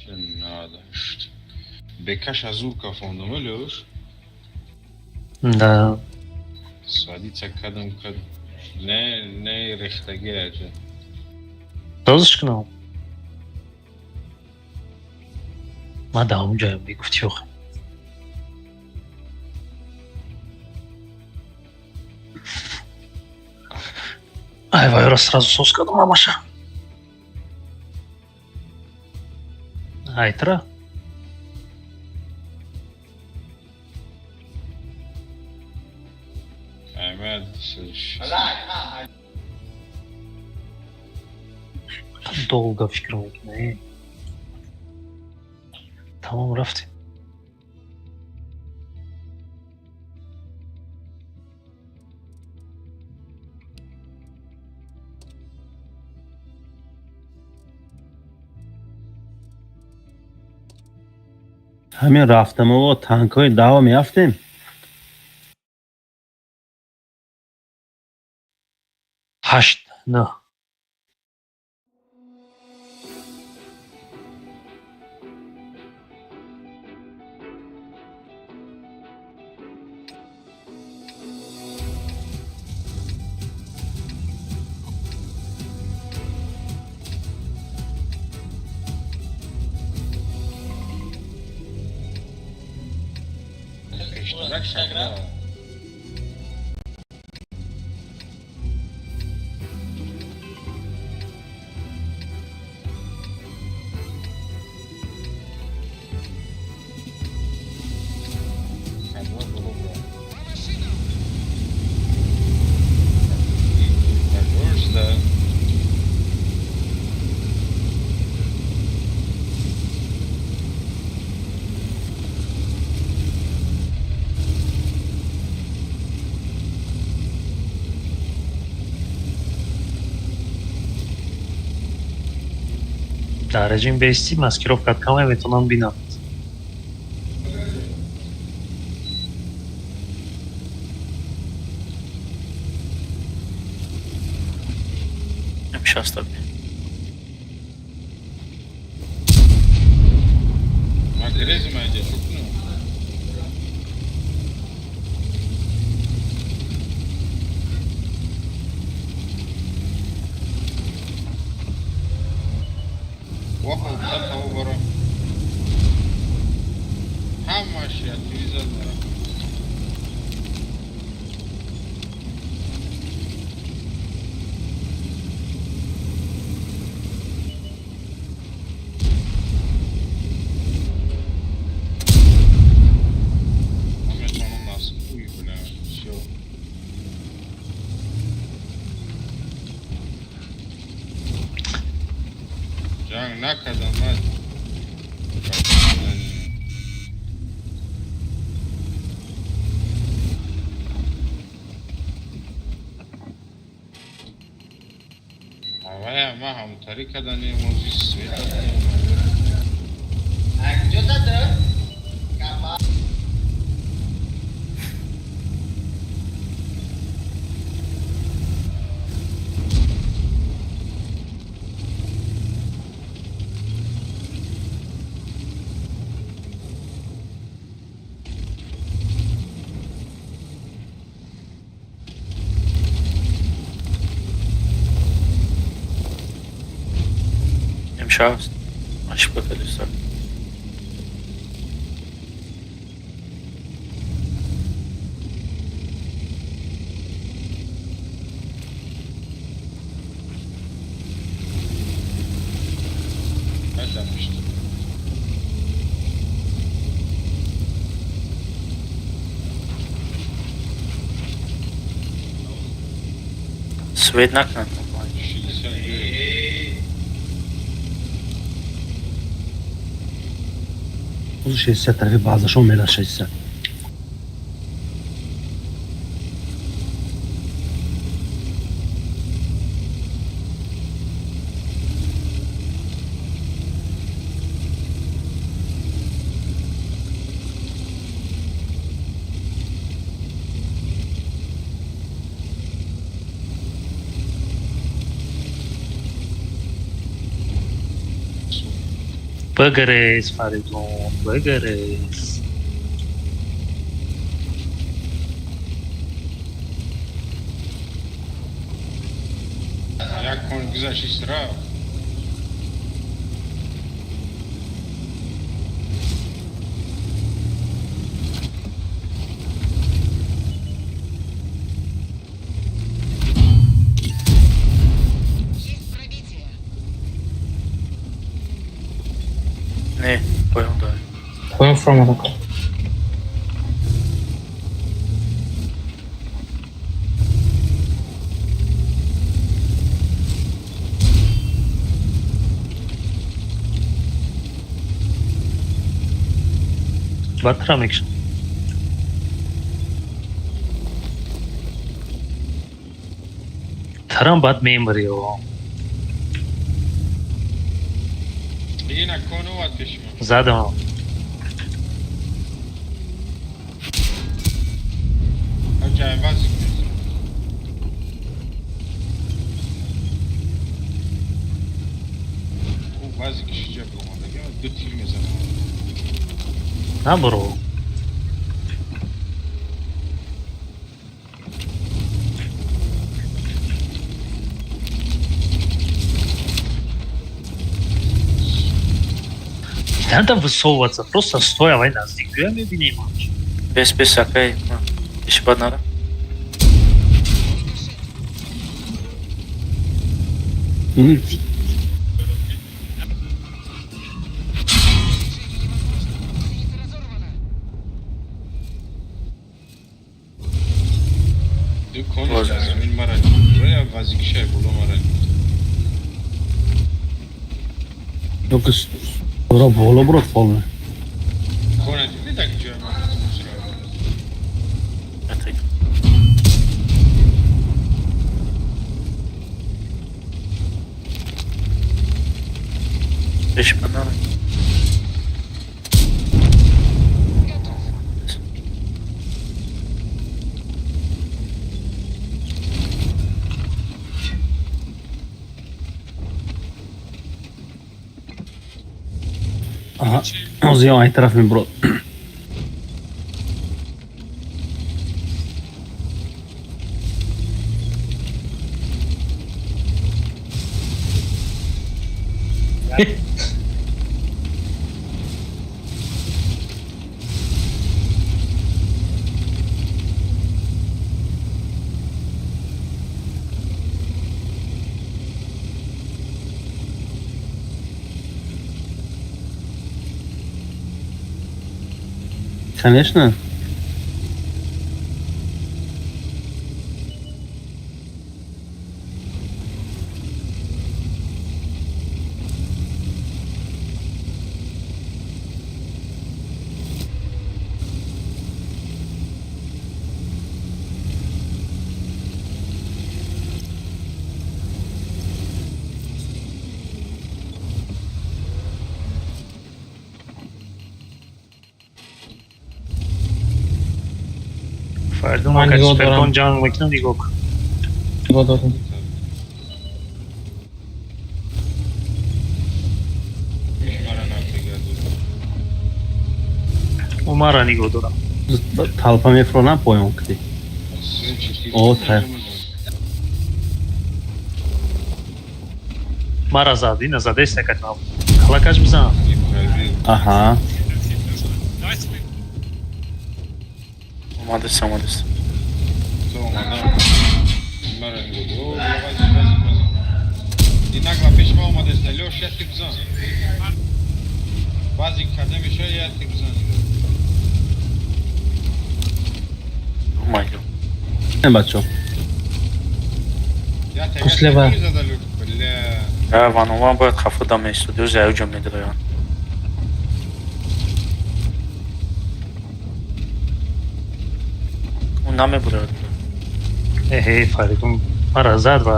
98. Бекаша зур кафондам, Лёш. Да. Садиться кадам кад. Не, не рехтаги аҷа. Дозш кунам. Ман дар ҳамон ҷоям мегуфти охе. Ай, вайро сразу сос кардам ҳамаша. Ай, тра. Аймад. Долго фикр мекунӣ. Тамом, рафтем. Ҳамин рафтамово танкҳои даъва меафтем. Ҳашт, нӯҳ. Пештарак шакра. Кадва было бро. Пожалуйста. Дар режим бести маскировка каме метавонам бинам. М6. Ма грези ма иҷа чӯ кунам. Ваха таво бара. Ҳамаш я телевизор дара. Ман метавонам нас хуй, бля. Всё. Ҷанг накардам ман. Ҳавая ма ҳамтарӣ кардани мози света. М6. Ошибка колеса. Ҳайдамишт. Свет накунад. 69. 60 тарафи баъзашон мера 60. Бигрез, Фаридун, бигрез. Як кон гузашт рафт. Есть пробитие. Не, поён дорад. Поён фуромада. Бадтара мекушам. Тарам бад мембари о. Ина кон омад пеши ман. Задам. Ҷай вазик мезанам. Ӯ вазики шиҷа биромадага ду тир мезанам. Набуро. Не надо высовываться, просто стоя вай наздик бия, мебинем. Бес, бес, акай. Пеши бад нара. Рикошет. М, Движение невозможно. Гусеница разорвана. Ду кониш Боз. дар замин мара я вазикишай боло мара. Ёки ора боло бурод поле. Кона диди дар ҷои ман гуфтам. Атак. Пеши бад нара. Готов. Аҳа, ҳозир ай тараф мебурод. Конечно. Фаридун, Ман агар нигоҳ суперкон дорам. ҷанг мекунам, нигоҳ кун. Нигоҳ дорам. Пеши мара натегардуд. Ӯ мара нигоҳ дорам. Толпа мефуронам поён киди. О, та. Мара зад, ина задеста катма. Халакаш бизан. Аҳа. Омадест, омадест. То омадам. Мара нигоҳ. О, вазик, вазик, вазик. Инак ва пеши ма омадеста. Лёш, як тир бизан. Вазик карда мешава, як тир бизан. Омайдо. Бачо. Я тега Слева. тир зада, Лёш. Бля. Я ванован бояд хафо да меистод. Ӯзи аюҷо медироянд. Ӯ намебурояд. Эҳе, Фаридун мара зад ва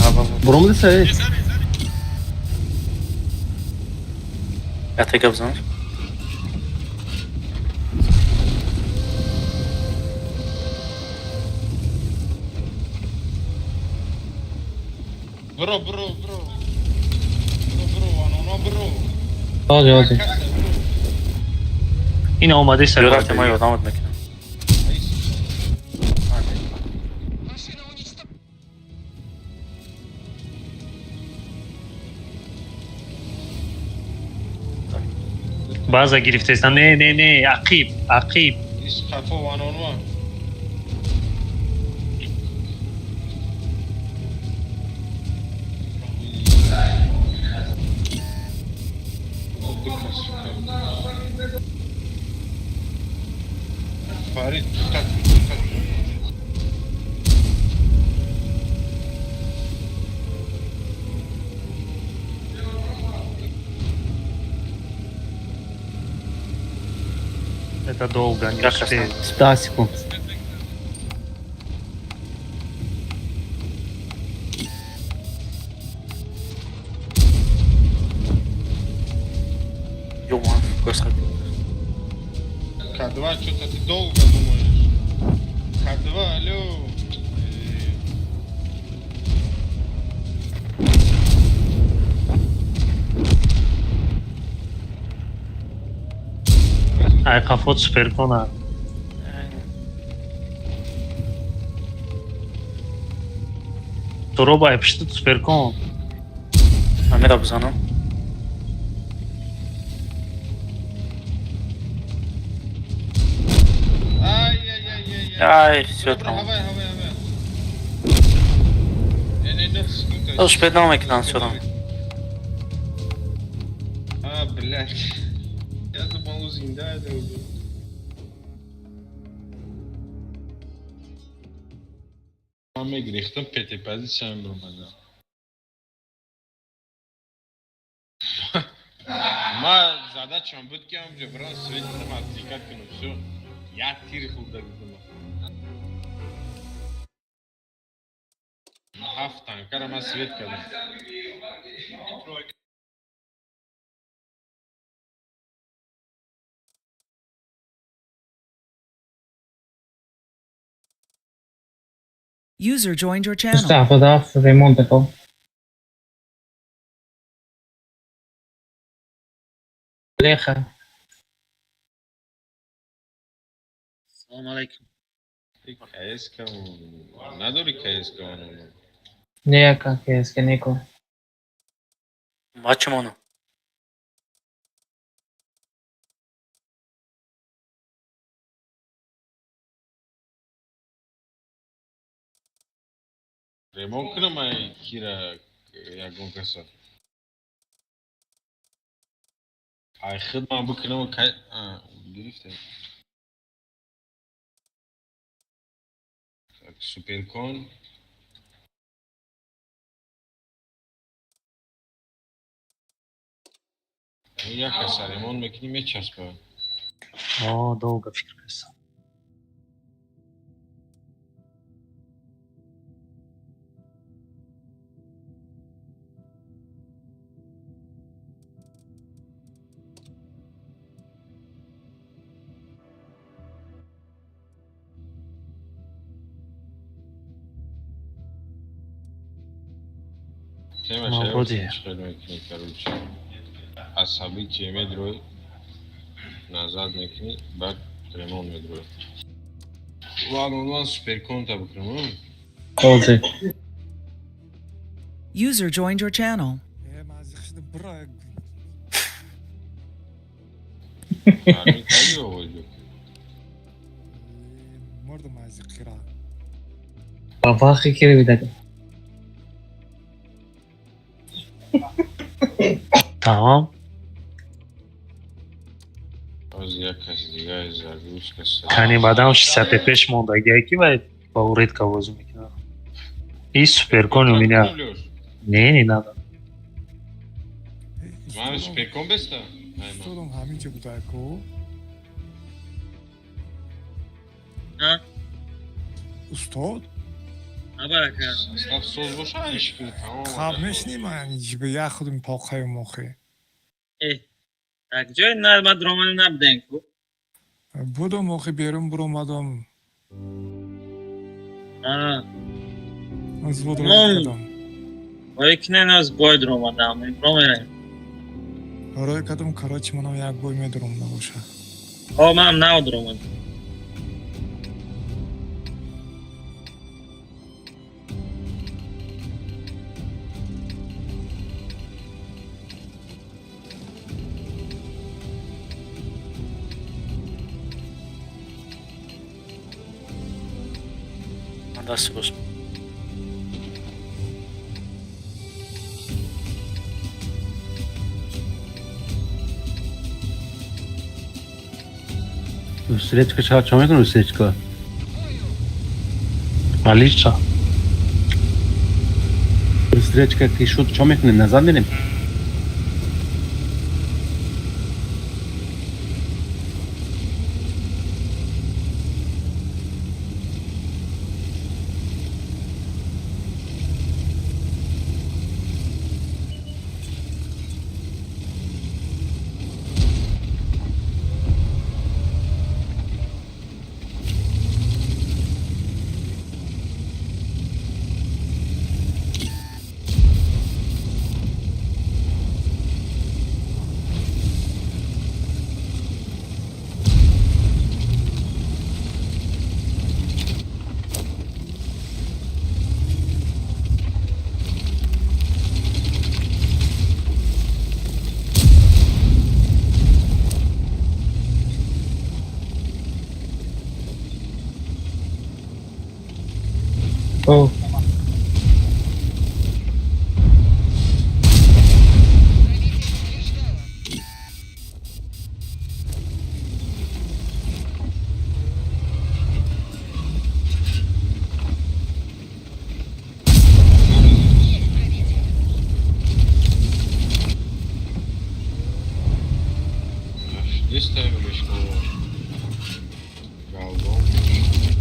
А, ба, ба. Буромадеса э? Я тега бизан. Бро, бро, бро. Бро, бро, ванона. Ози, ози. Ина омадеса. Ё рафтем, ма ёрдамат мекунам. Машина уничтожена. База гирифтеста. Не, не, не, ақиб, ақиб. Ис қафо one on one. Фарид, так, так. Это долго, не Як успею. останется? 10 секунд. Ё ман госхаб. К2, что-то ты долго думаешь. К2, алло. Ай қафот суперкона. Туроба ай пишти суперкон. Амира бизанам. Ай-яй-яй-яй. Ай, всё там. Ҳавай, ҳавай, ҳавай. Не, не, не, секунда. Успеть намекунам, всё там. А, блядь. Я думал, зинда это уже. Ман мегирифтам пете позиция бромада. Ма задачам буд ки ҳамҷо бран свет кунам, отвлекать кунам, всё. Як тир хӯрда будам. Ҳафт танкара ман свет кардам. User joined your channel. 77 ремонт бикун. Леха. Салом алейкум. КСК надори, КСК? Не, яка КСК неко. Бачимоно. Ремонт кунам ай кира ягон каса. Ай хидмат бикунам кай гирифтем. Так, суперкон. Як каса ремонт мекунӣ, мечаспа. О, долго фикр кардам. Тема Молодец. чӣ мекунӣ, короче. Асабӣ че медрои, назад мекунӣ, баъд ремонт медрои. One on one суперконта бикунам. Ози. User joined your channel. Э, бра. Арми таги овоҷо. Мурдам аз қира. Ба вақти кири бидак. Тамом. Боз як каси дига загрузка. Кани баъдам 60 пеш мондагия ки вай ба ӯ редко бозӣ мекунад. И суперкон у меня. Не, не надо. Ман суперкон беста? Устодам ҳаминҷо будаку. А? Устод? Абарака. Состав соз боша, иш ки тамом. Хаб мешним ҷиба як худум поқаю мохи. Э. Так ҷой на ма дромани набудем ку. Будам охи, берун буромадам. А, Звуд Мон. кардам. Ой кине наз бой дромадам. Бромерем. Рой кадом, короче, манам як бой медурам набоша. О, манам нав дуромадам. Ман дасти рост. Устречка ча чо мекунӣ устречка? Алиса. Устречка ки шуд чо мекунем? Назад мерем? О, Пробитие подтверждаю. Есть пробитие. Дестаем решко. Галдон. Пробитие.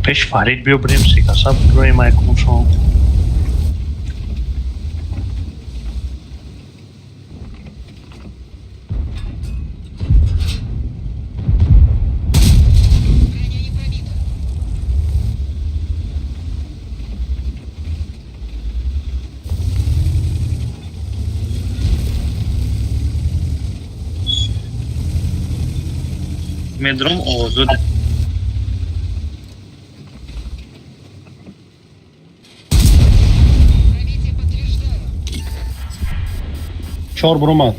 Пеш Фарид биё бирем секаса бироем айкуншон. Броня не пробита. Медром озод. Пробитие подтверждаю. Чор буромад.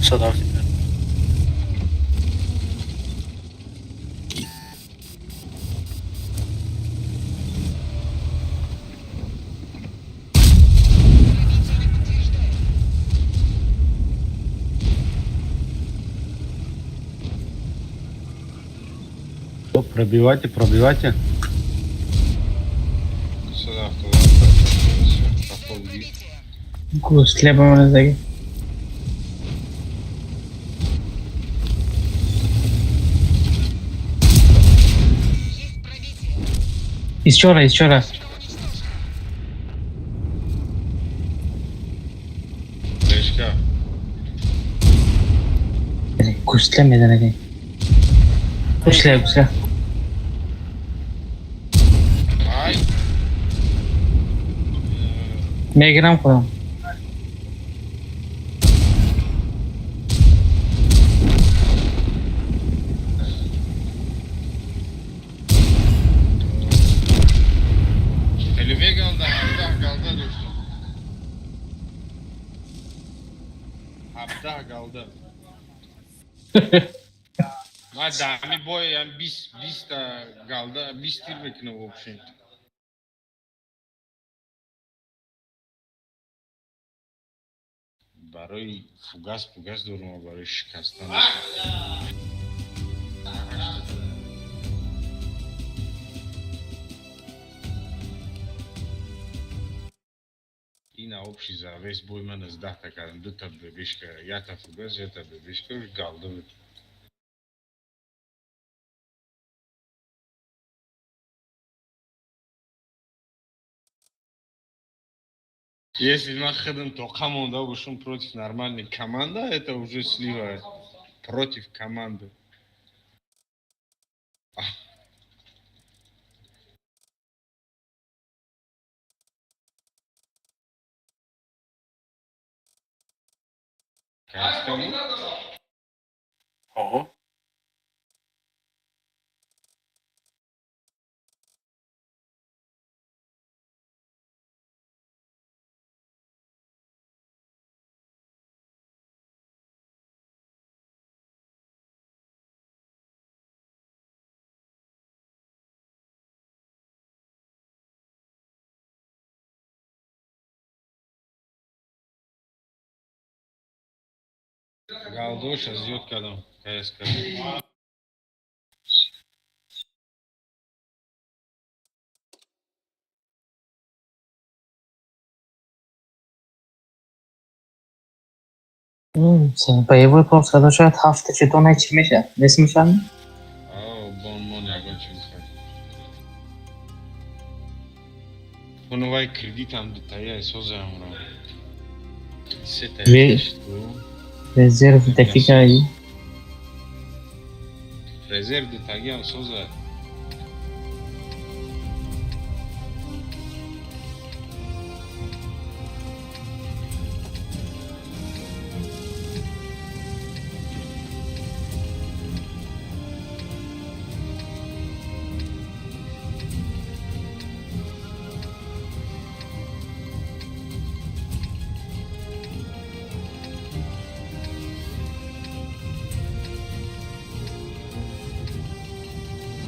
Садав. Пробитие не подтверждаю. О, пробивайте, пробивайте. Пробитие. гусле ба ман заги. Есть пробитие. Еще раз, еще раз. Машина уничтожена. Решка. Гусле меданаги. Гусле, гусле. Ай. Мегирам худам. Телеве галда, 17 галда доштам. 17 галда. Ма дами бой, 20 та галда, 20 тир мекунам вообще. Барои фугас пугас дорум, барои шикастан. Ина общий за весь бой ман аз 10-та кардам, дута бебишка, якта фугас, якта бебишка, галда буд. Если ман худам тоқа монда бошам против нормальной команды, это уже слива против команды. Кастому? Ого. Галдоша зиёд кардам. КСК. Боевой корпус кадо шояд ҳафта жетон чӣ мешавад? Нест мешавад? Ао, бон мон ягон чиз гуфтам. Оно вай кредитам дутая созаамро. Сета. Резерв дофига. Резерв дутагиам соза.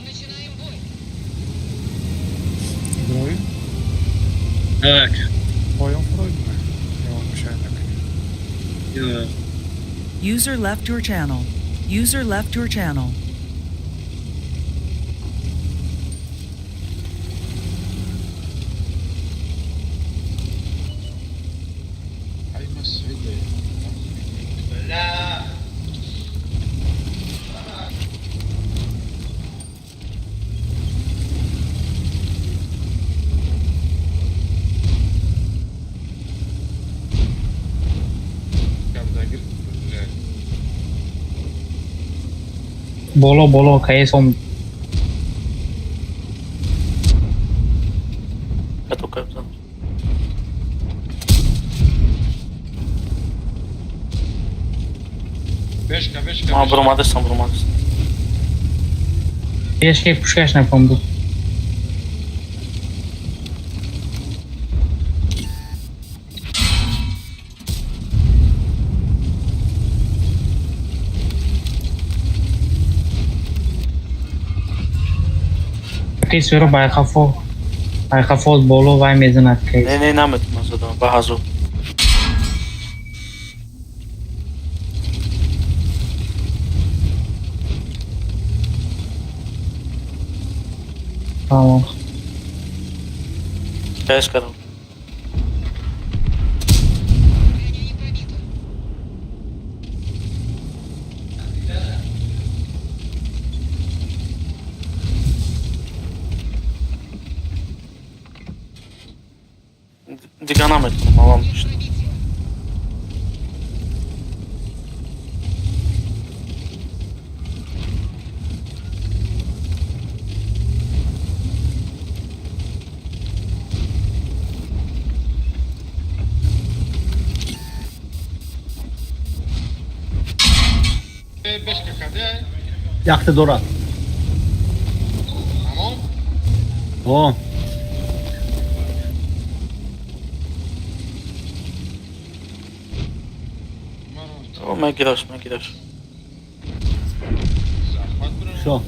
Начинаем бой. Иброҳим. Так. Поён фуроид ё мушоҳида кунем? Ё. User left your channel. User left your channel. Ай, ма сведе. Бля! Кабдагир, бля. Боло, боло, КС ом. Като капзан. Бешка, бешка. Ма Бешка. бромадестам, бромадестам. Ешки пушкаш напом буд. Кесиро байқафо байқафо боло вай мезанад кес. Не, не, наметунам задам. Ба ҳазу. Тамом. КС кардам. Броня не пробита. Дига наметунам, авам. Есть пробитие. Э, бешка каде? Якта дорад. Тамом? О. Маро О, мегираш, мегираш. захват брам. Всё.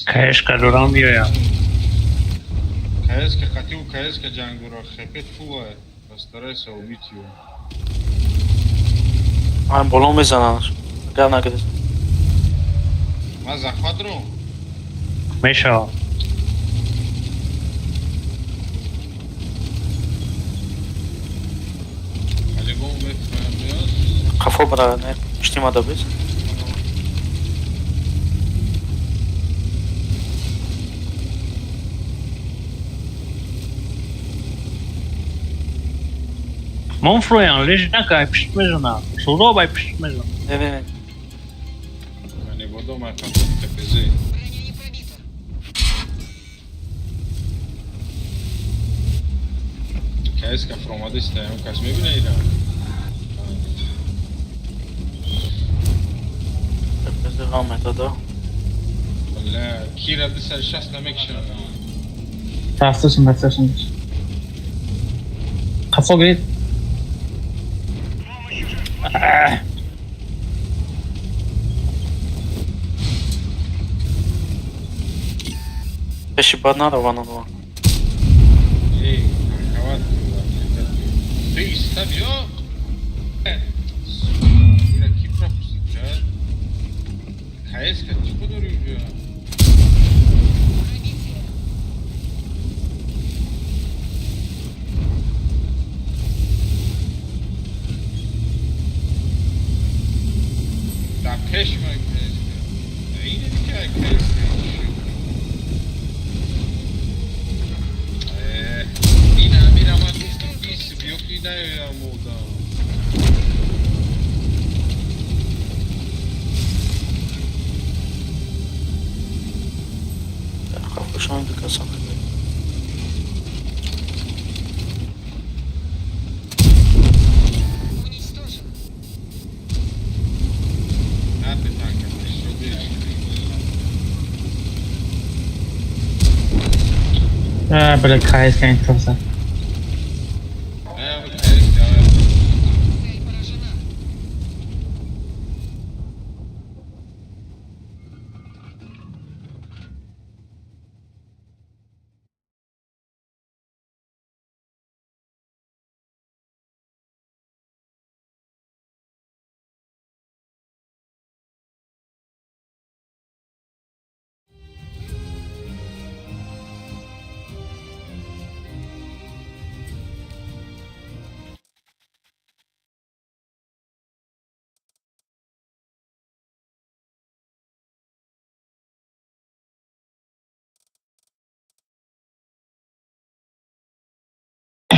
Каешка дорам меоям. КСК хотел КСК ҷангура хп фула. Постарайся убить его. Ай, боло мезананд. Агар нагиред. Ма захват ром. Мешавам. Қафо бара, не, пуштима да без. Монфроян леж нака, ай пишт межана. Суроб ай пишт межана. Не, не, не. Не бодо ма қафо ТПЗ. Броня не пробита. КСК фромадиста, он кас мебина ира. ТПЗ ғам медода. Бля, кира 260 намекшена. Рафтасун, рафтасун. Қафо гирид. Пеши бад нараван онва. Эй, танковат. Ты иста биё. Ира ки пропустит, брат? КСК чӣ дори уҷа? Пробитие. Дар пеш ма КСК. Ине ки КСК. Ина амира ма гуфтам бис биё ки наёям одам. Қафошон ду касан. Уничтожен. Нате танка, пешро биш. А, бля, КСК интихоб зад. Не, КСК. Цель поражена.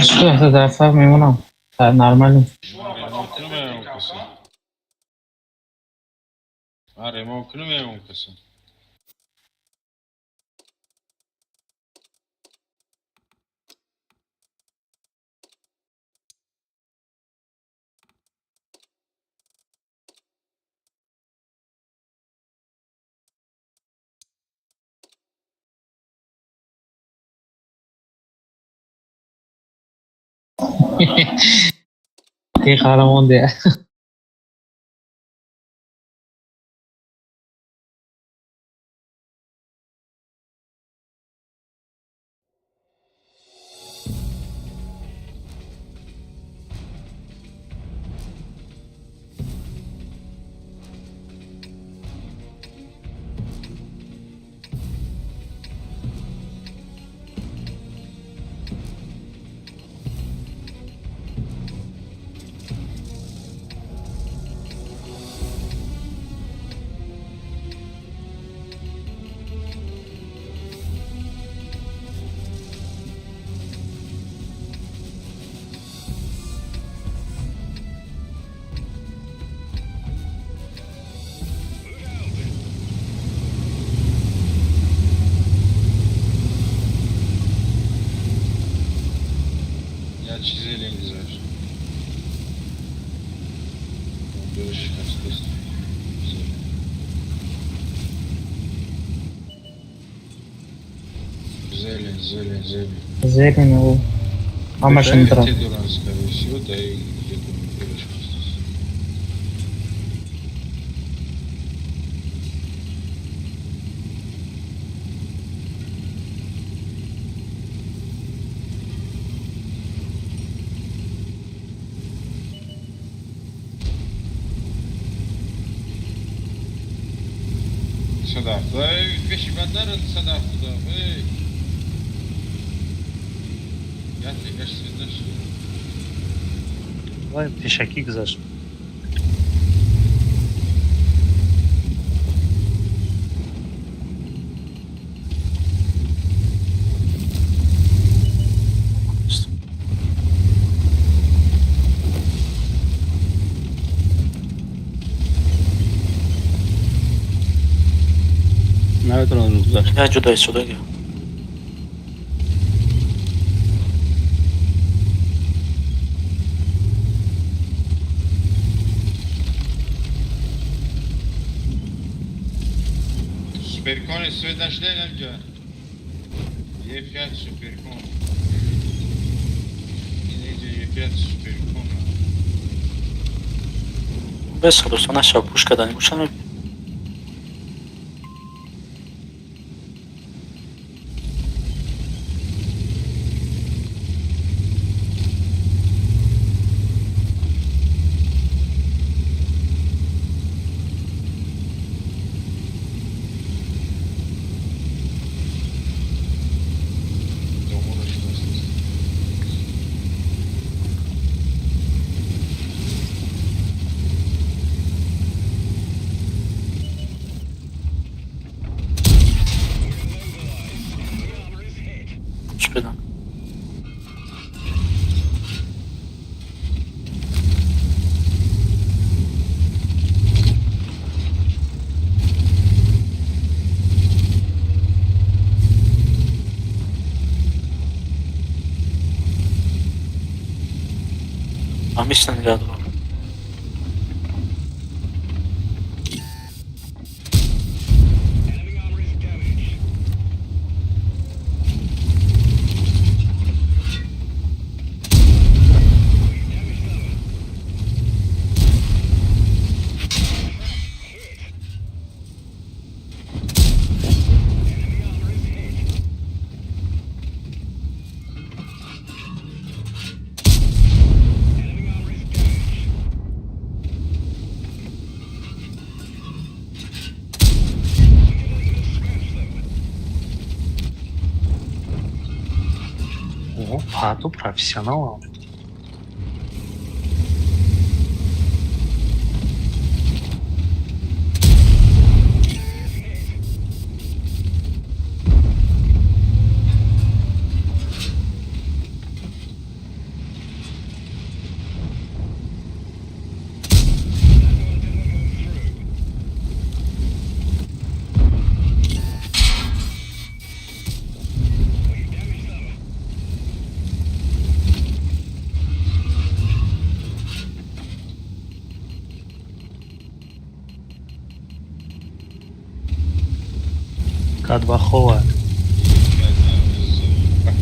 Что дафа мемонам. Нормально. Ремонт кунам он каса. А ремонт кунам он каса. Ти қаҳрамон де. Я чизе ленгизаш. Дуриш кастест. Зелень, зелень, зелень. Зелень, о. Ҳамашон дорад. Те доран, скорее всего, да и где-то дуриш кастест. Садаф, пеши бадарат садаф да, эй. Я ты гаш свидаш. Вай пешакӣ гузашт. Наметавонам гузашт. Я ҷудо истодаги. Суперкони свет нашли намҷа. Е5 суперкон. Инеҷа Е5 суперкон. Бес худоста наша пушка дани бошам. Домора шудаст. Успеда. Амистан рядом. О, Пату профессионал. К2 хова. Е5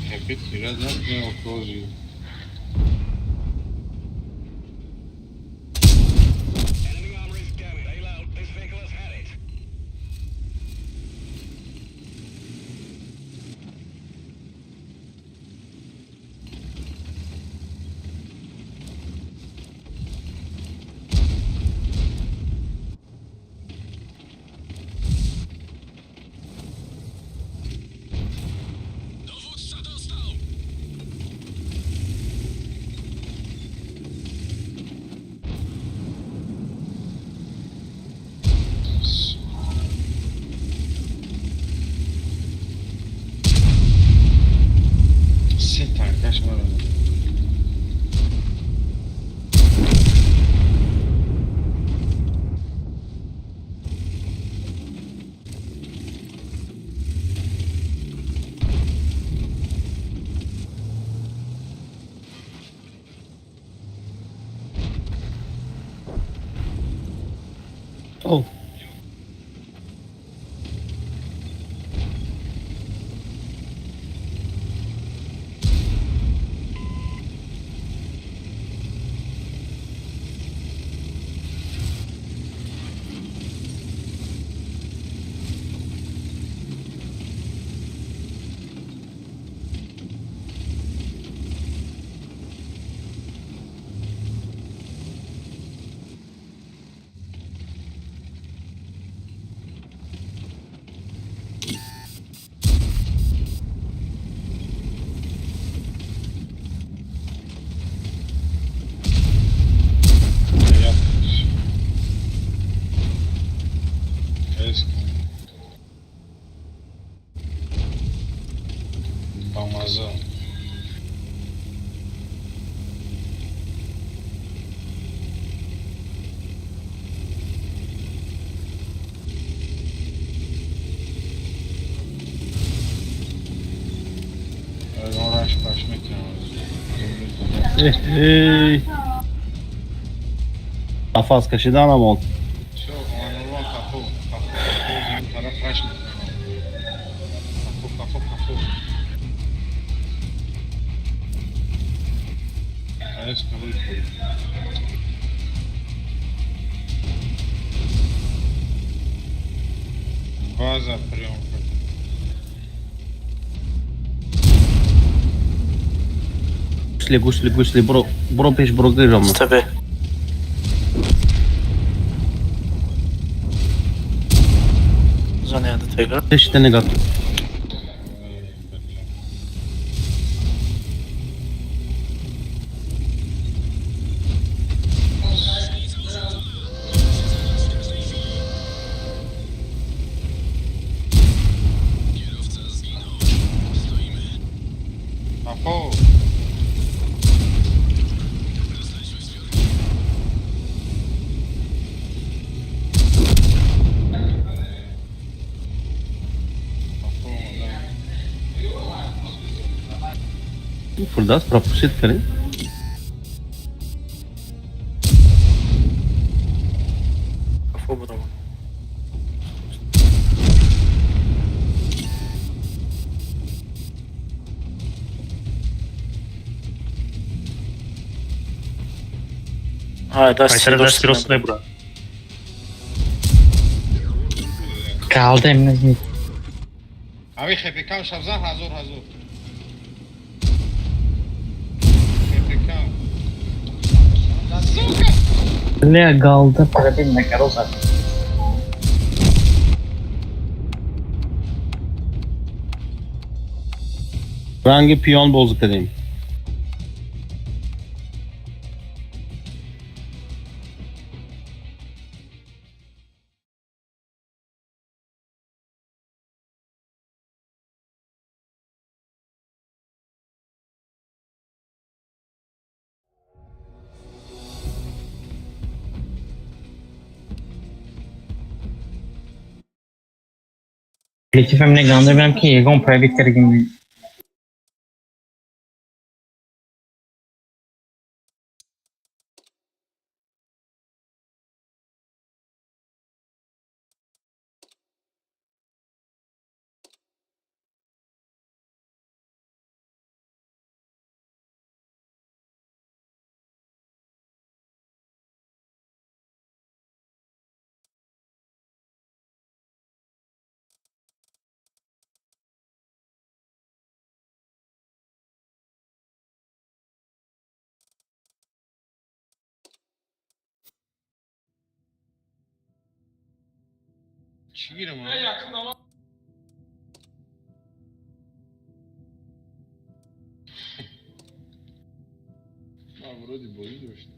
Хепит тира накне окози. Се танкаш мара. О. Бамаза. Эй. Нафас кашиданам он. Всё, он капу, капу, капу, тараф раш капу, капу, капу. База прием. Гусли, гусли, гусли, бро, бро пеш, бро гыжам. Тебе. Зоня до тегра. Пешите негат. Капу. Фурдас пропустит кардем. Кафо будам. Ай, даст Айсара дасти рост небура. Калдем не. Ави хепикам шабзан ҳазор ҳазор. Хепикам. Сука! Бля, галда пробил на короза. Ранги пиён бозӣ кардем. Летифем не ганда бинам ки ягон пробит кардагим. Чӣ гирам? Ман вроде бозӣ доштам.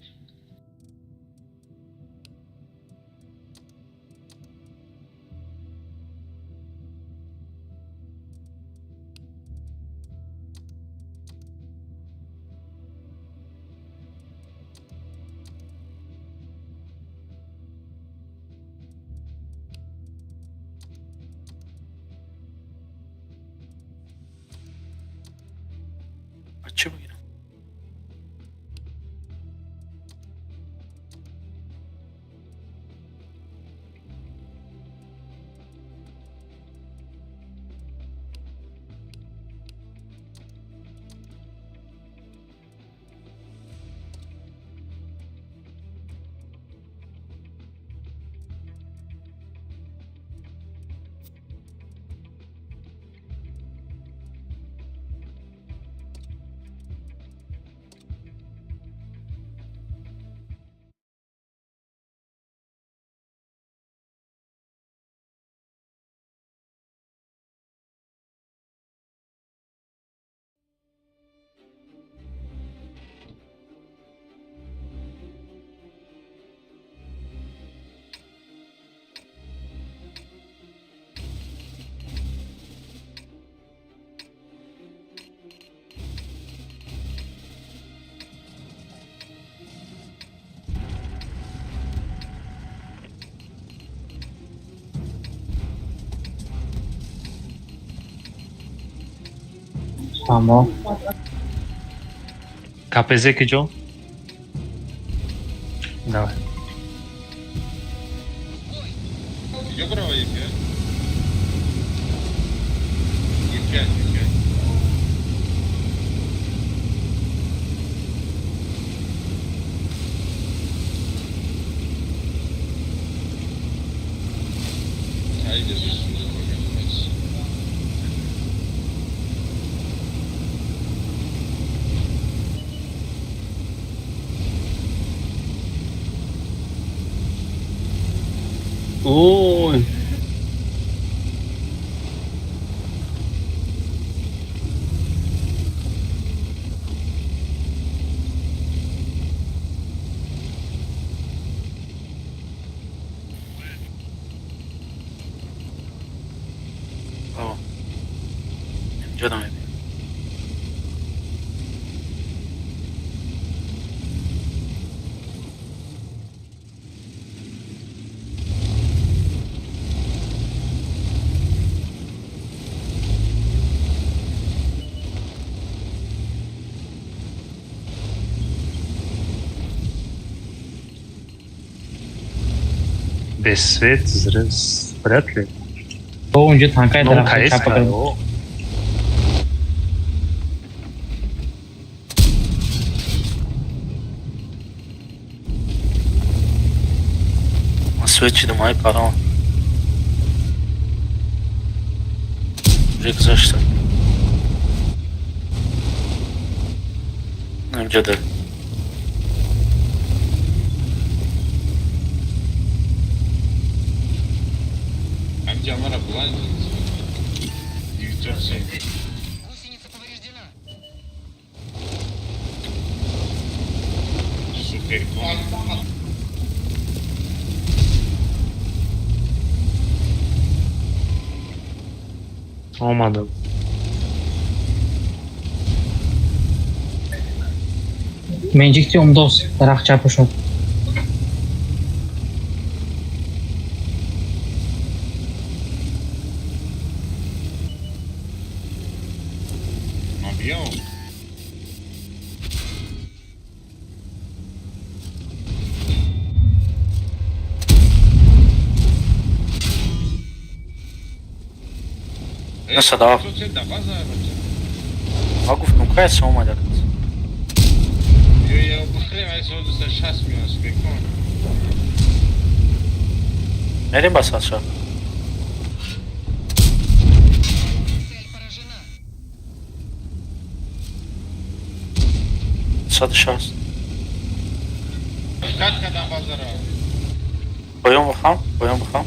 Чӣ бигирам? Фаҳмо. КПЗ киҷо? Давай. Киҷо барава Е5? Е5, Е5. Айде, бисмилла. Ой. О. Инҷо мебинем. Без свет, вряд ли. Бо унҷо танкаи Ну, дарахти КС, чапа кард. о. Ман свет чидам, ай парам. Уже гузашта. Инҷо дар. Ҳамҷа мара бланд 907. Гусеница повреждена. Суперкон. Омадам. Менҷикти умдос дарахт чапа шуд. Ман биём. На садав. Ма гуфтум, кайс омада. Ё, ё, бихӯрем, ай соли 260 миён суперкон. Мерем ба садша. Цель поражена. 160. Кат кадам базара. Поён бихам, поён бихам.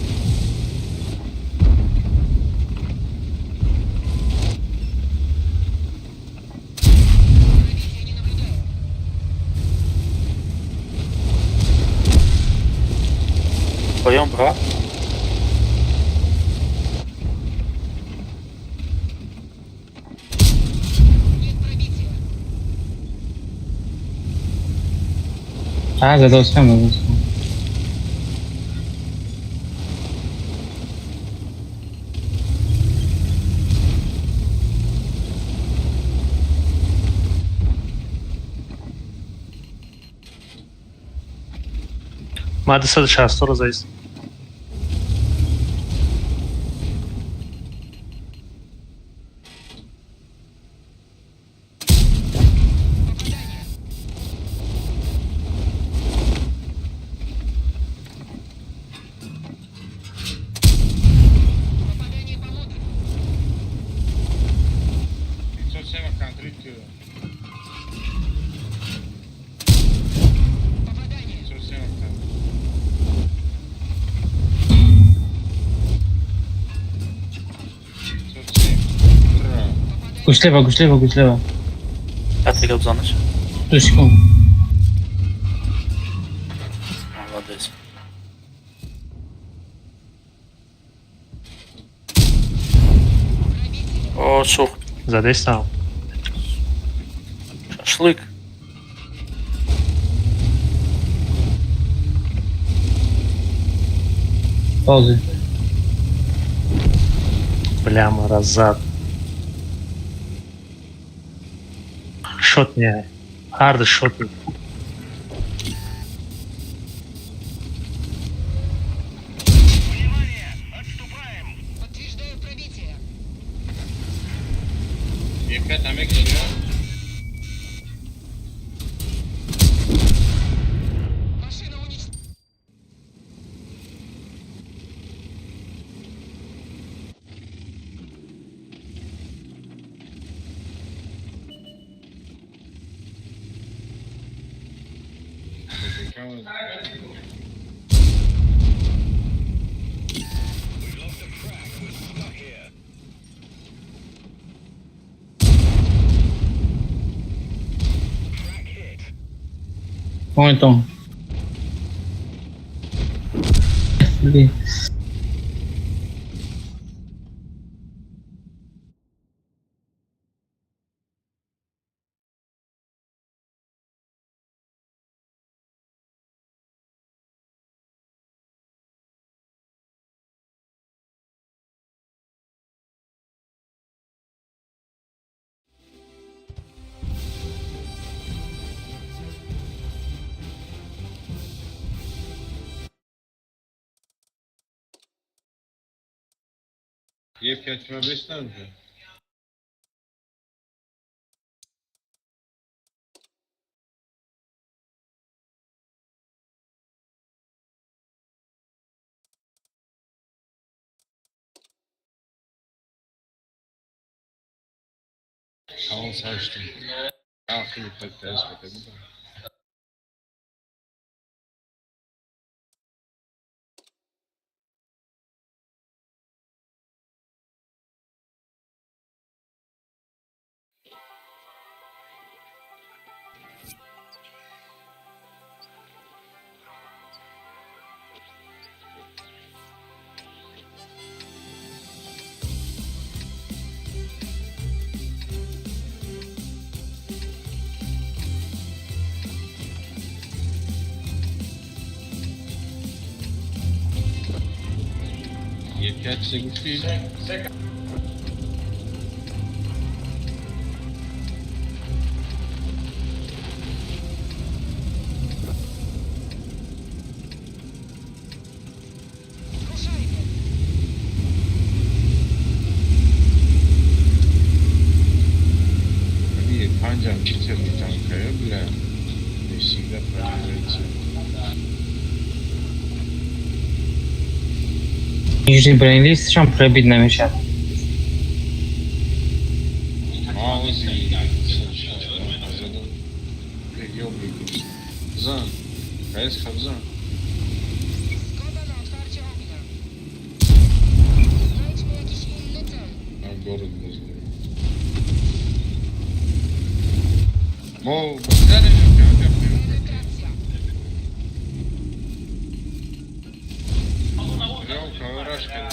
Пробития не наблюдаю. Поён бира. Нет пробития. А, задостам, задостам. Ма 260 ро заист. Попадание. Попадание по модулю. 507 контрит. Попадание. 507 контрит. 507. Ура. Попадание. Гушлева, гушлева, гушлева. Ятига бизанаш. Ду секунд. Молодец. Пробитие. О, сухт. Задестам. Шашлык. Пауза. Бля, мара зад. Шот не. Ҳарду шот. Подтверждаю пробитие. Е5 намекши. Машина уничтожена. Понял. Блин. Е5 ма бестан же. Калон саштим. Ахи петес петес. Е5 се гуфти. Рушайся. Ами панҷам читер танкая, бля. Не всегда проигрывается. Нижний бронелист шам пробить намешад. Маузи. Зан. Кайс хабзан. Zgoda na otwarcie ognia. Znajdźmy jakiś inny cel. На город возле. Мо, базаре, Penetracja. Рашка.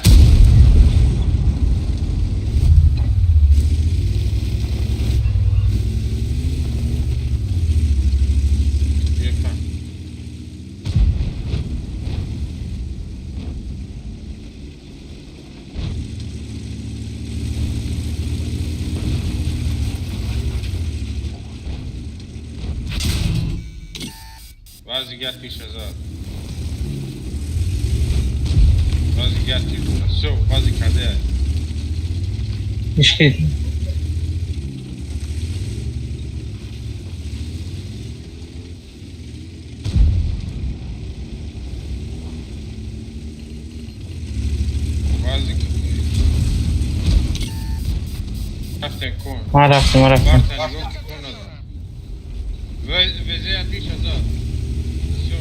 Епа. Баъзи гапи шазад. Баъзи гапи бура. Всё, баъзи каде. Ишки. Баъзи каде. Рафтен кон. Ма рафтем, ма рафтем. Барта нигоҳ ки кон назад. Везе ати шазад. Всё.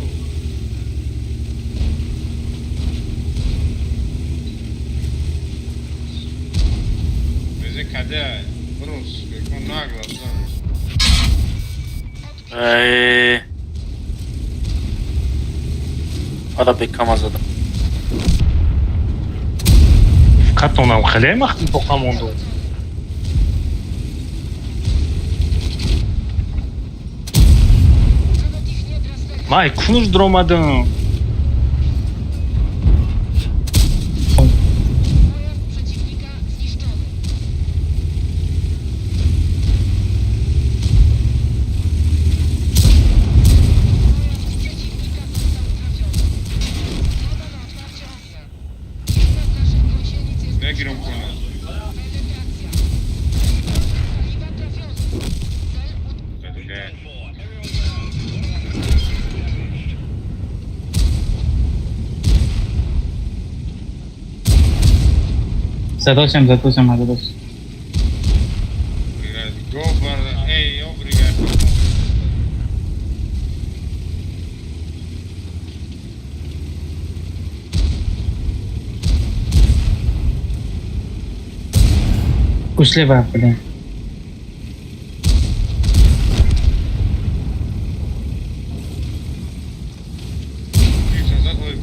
Везе каде. Брус, кон нагла, знаеш. Ай. Ара бекама задам. Катонам хеле махти боқа монду. Nawet ich nie drasnęli. Май кунуш дромадам. Pojazd przeciwnika zniszczony. Мегирам кона. Penetracja. Paliwa trafiony. Cel Кадига. Задосем, задосем, задос. Го барда. Ей, обрига. Гуслева, блин. Икс назад лови.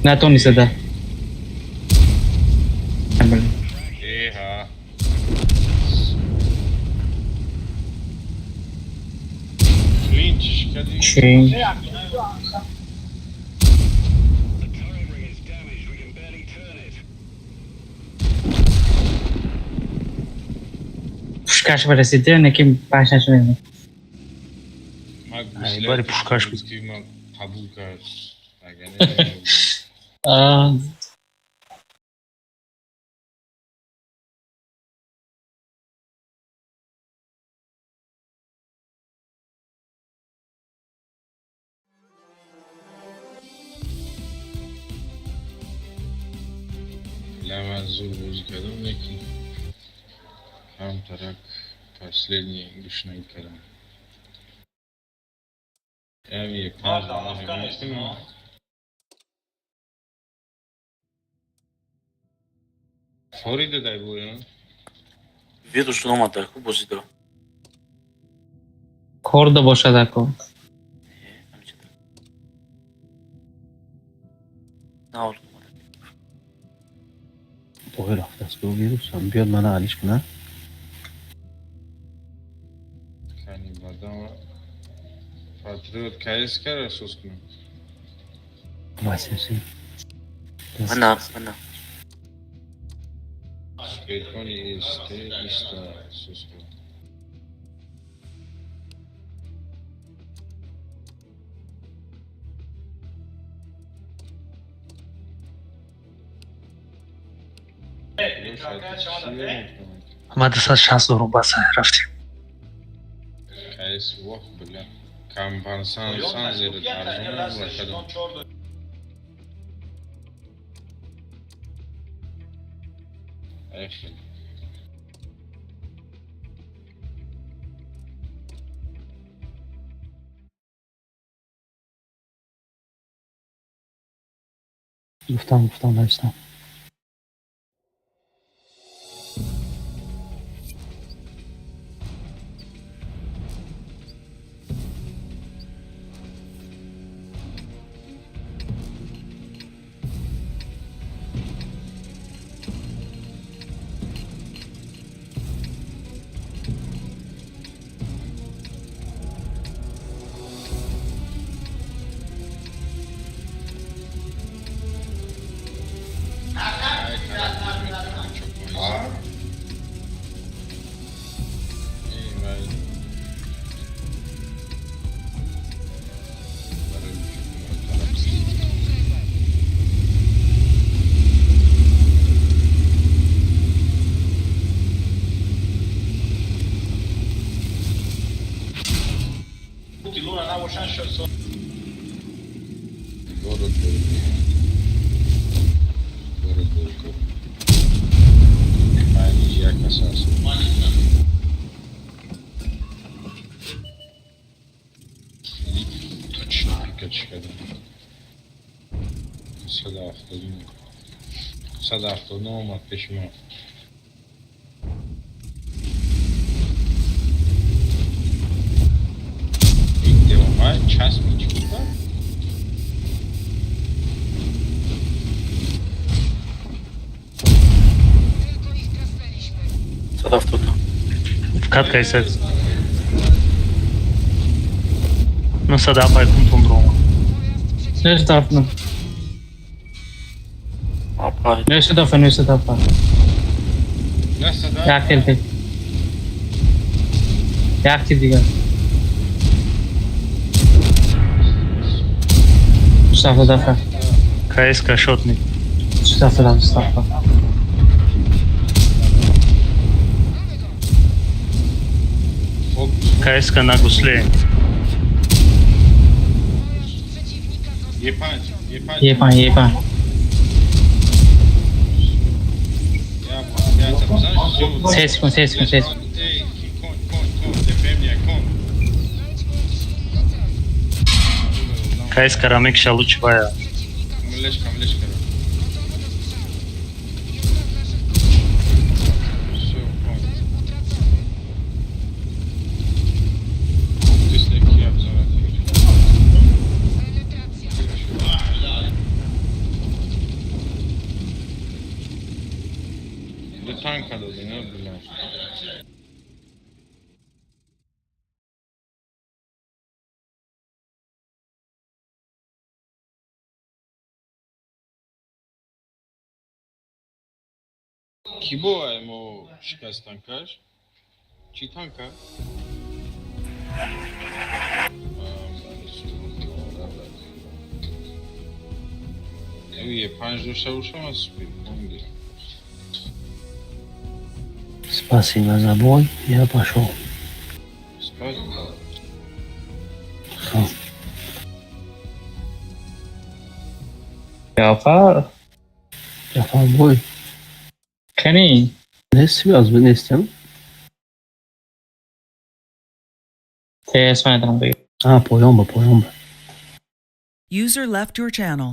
Натони зада. Блин. Еха. Клинчиш кади. Чи? Пушкаш расида, неким пашаш мезанад. Ма Ай, бари пушкаш буд. Ти ма қабул кард. Агар не. А, Ла, зур бозӣ кардам, лекин камтарак последний гӯшнагӣ кардам. Ями панҷ дона ҳаместам. Форида дай боя. Вирус омада ку бозида. Корда бошад ако. На омада. Бои рафтааст ку вирусам биёд мана алиш кунад. Кани бадама. Патриот кайс кара сос кунам. Васиси. Мана, мана. Суперкони СТ иста сос кунам. Ма 260 дорум, баса, рафтем. Кайс воҳ бля. Кампансан сан зери арзон ва кадом. Ай хел. Гуфтам, гуфтам, навистам. Ай тарак метавонам чокмоиза. Эй вай. Барои чокмои тарак. Zacznijmy tę imprezę. Город был. Город был. Ай, я касался. Точно пикач кардам. 179. 179 омад пеши мо. Ин девома часпи чӣ гуфта? Tylko ich trasnęliśmy. 179. Вкат кайсад. 907 айкунтон дрома. Pojazd przeciwnika. Нешдафна. Апай. Нешдафа, нешдафа. На сада Як хел. Як тип дигар. 277. КСК шотник. 277 277. КСК на гусле. Pojazd przeciwnika został Е5, Е5. Е5, Е5. Се секунд, се секунд, се секунд. Эй, кон, кон, кон, ДПМ не кон. Znajdźmy jakiś inny cel. КСК рамек шалуч вая. Przeciwnika Млешка, млешка. gotowy do strzału. Jedna z naszych kolumn. Всё, кон. Cel utracony. Ты с неки обзорать. Penetracja. Ду танка дадим, а, бля. Ки бо мо шикаст танкаш? Чӣ танка? Е панҷ дошта бошам аз суперкон гирам. Спасибо за бой, я пошел. Спать? Хо. Ҷафар, Ҷафар бой. кани? Нести аз нестям. ТС медам дига. А, поён ба, поён ба. User left your channel.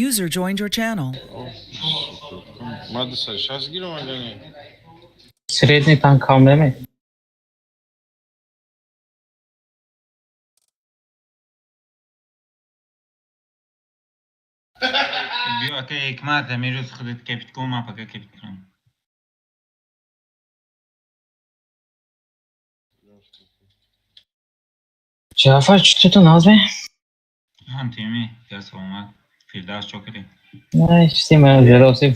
User joined your channel. Ма 260 гирам агар не? Средний танк кам неме? Биё ака Ҳикмат, ҳамин рӯз худат кепит кун, ман пока кепит кунам. Ҷафар, чӣ ту назме? Ҳам тими, я саломат. Фирдавс чо кардӣ? Не, чизи ман ҷароси.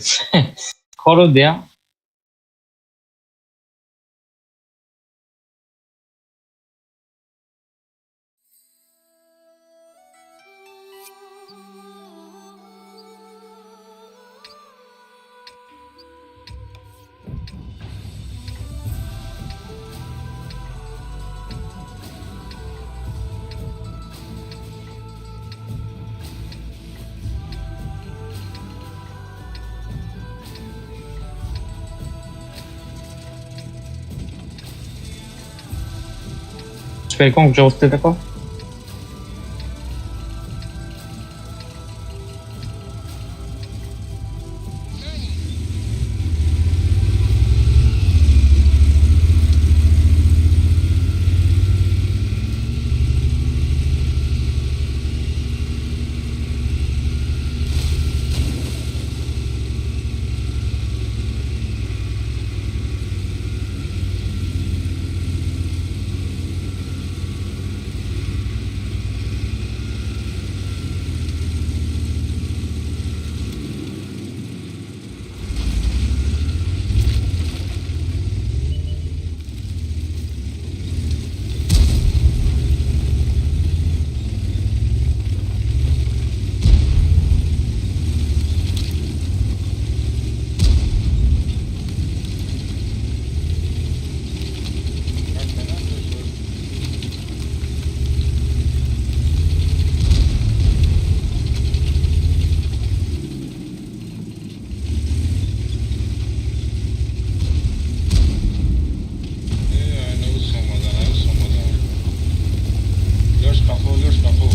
Кору дия. Суперкон куҷо уфтида ко? Na nich. Лёш қафо, Лёш қафо.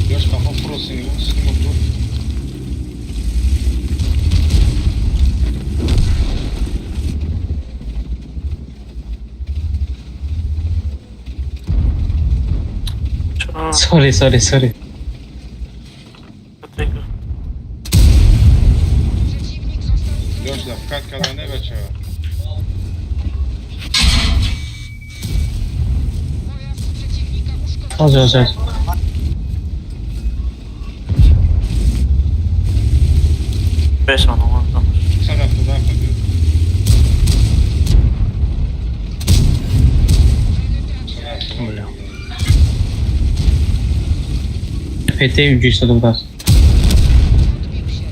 Лёш қафо, просто снимок тур. Чаро? Сори, сори, сори. Przeciwnik został Лёш да вкат када не бача. Pojazd przeciwnika uszkodzony. Ҳозир, ҳозир. Бесон омадам. 177 биё. Бля. ПТ истода будааст. Odbił się.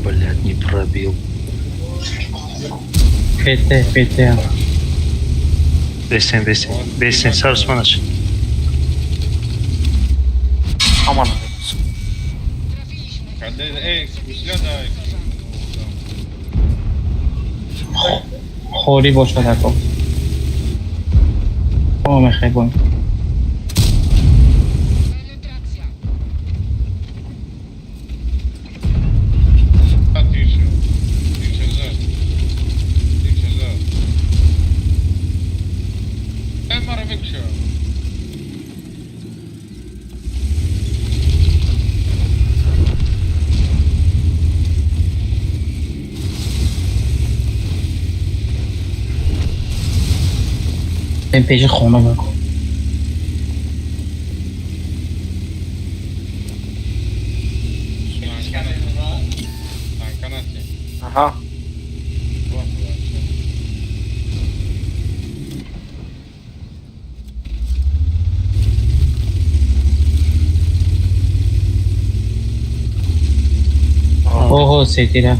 Блядь, не пробил. ПТ, ПТ. Бесен, бесен. Бесен, сарсманаш. Аман. Trafiliśmy. Э, гусля дай. Холӣ бошад, ако. О, мехай бой. Penetracja. Тише. Тише зад. Тише зад. Э, мара бикша. Пеши хона бако. Танканати. Аҳа. Ва, Оҳо, сетира.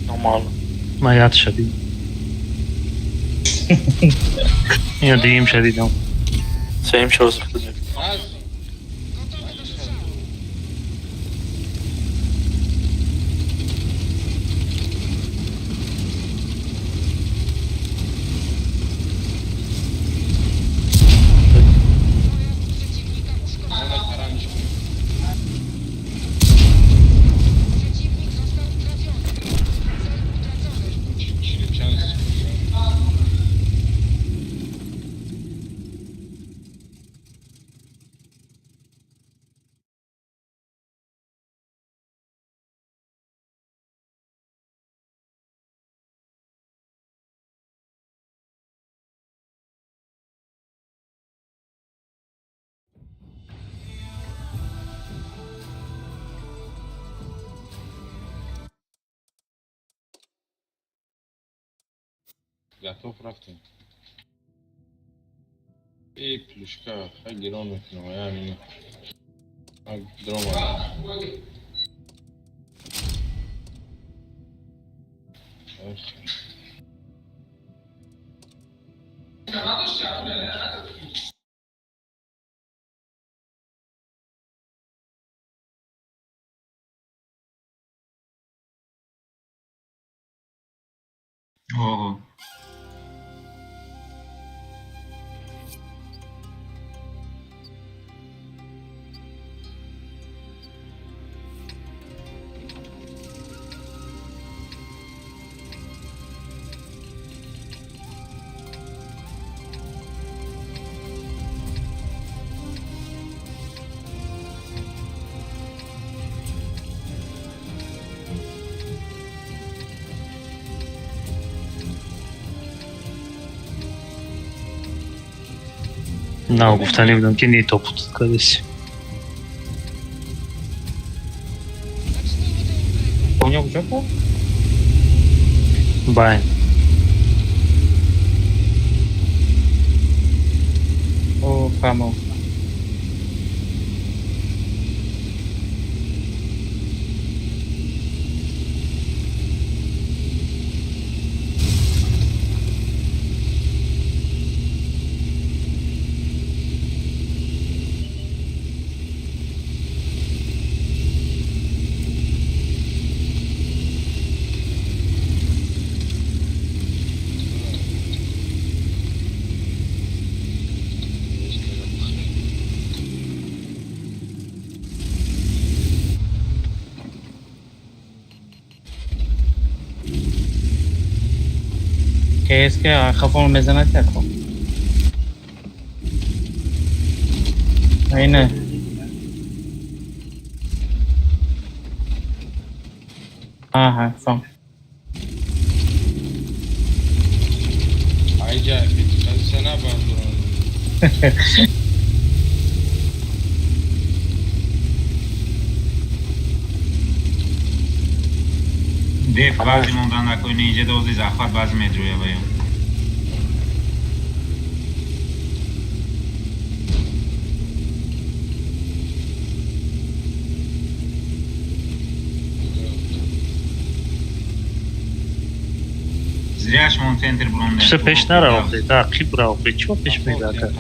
Номаълум. Ман яд шадидам. Ина дуюм шадидам. Сеюм шо зихт. Аз Gotowy do strzału. Pojazd przeciwnika uszkodzony. Она таранчик. Przeciwnik został trafiony. Cel utracony. Чиличан. Готов рафтем. И плюшка, хай гирон мекунам, я мину. Дрома. Ого. На, гуфтанӣ будам, ки не топут кадаси. Zacznijmy tę imprezę. Понял, куҷо ку? Байн. О, фаҳмо. КСК хафон мезанад яко. Айна. Аҳа, фаҳм. Инҷа петиқазиса набандурон. Деф баъзе мондан накони инҷа дози захват баъзе медроя ваё. Зря шмон центр бромдем. Все пеш наравхи, да, қиб равхи, чо пеш мегака?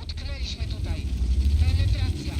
Utknęliśmy tutaj. Penetracja.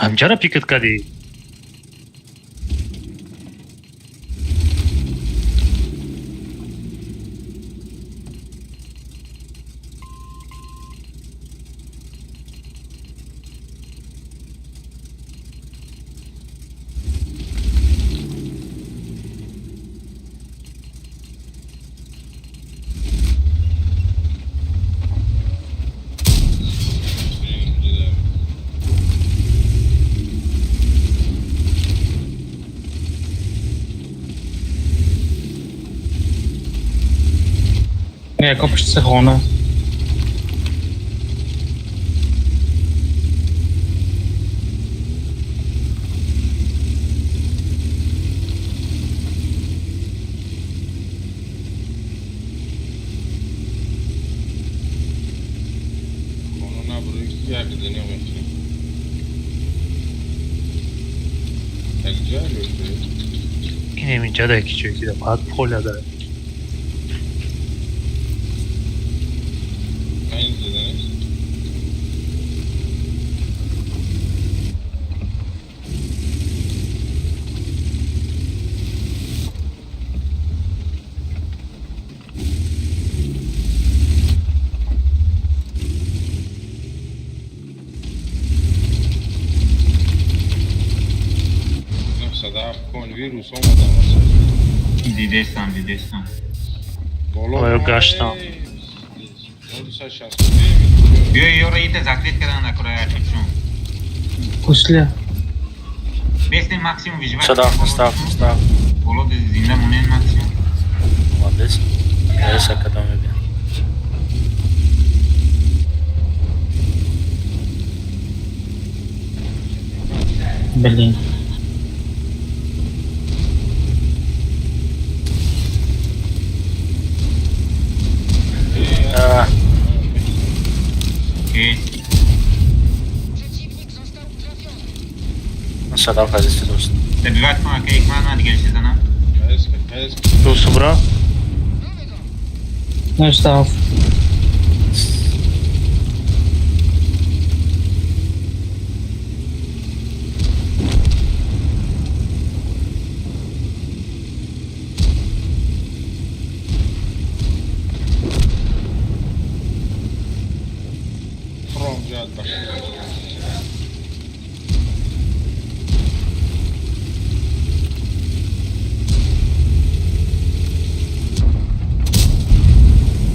Ҳамҷара пикат кардӣ? Яко пушти се хона. Хона наброи як дунё мекунем. Як ҷой лӯши. Инем инҷа да ки ҷое ки да баъд поля да. Айн заданеш? Кон вирус омадам. Дидестам, дидестам. Боло. Оё гаштам. Биё ёро ите закрит кардан накора якчун. Гусля. Бестен максимум виживат. Садав, став, став. Боло зинда монен максимум. Молодец. Эса кадом мебинам. Блин. Przeciwnik został trafiony. Садав азизи дӯст. Добивать кун ака ҳикмат ман дигар чизанам. Дӯсту бра? Mamy go. Наштав.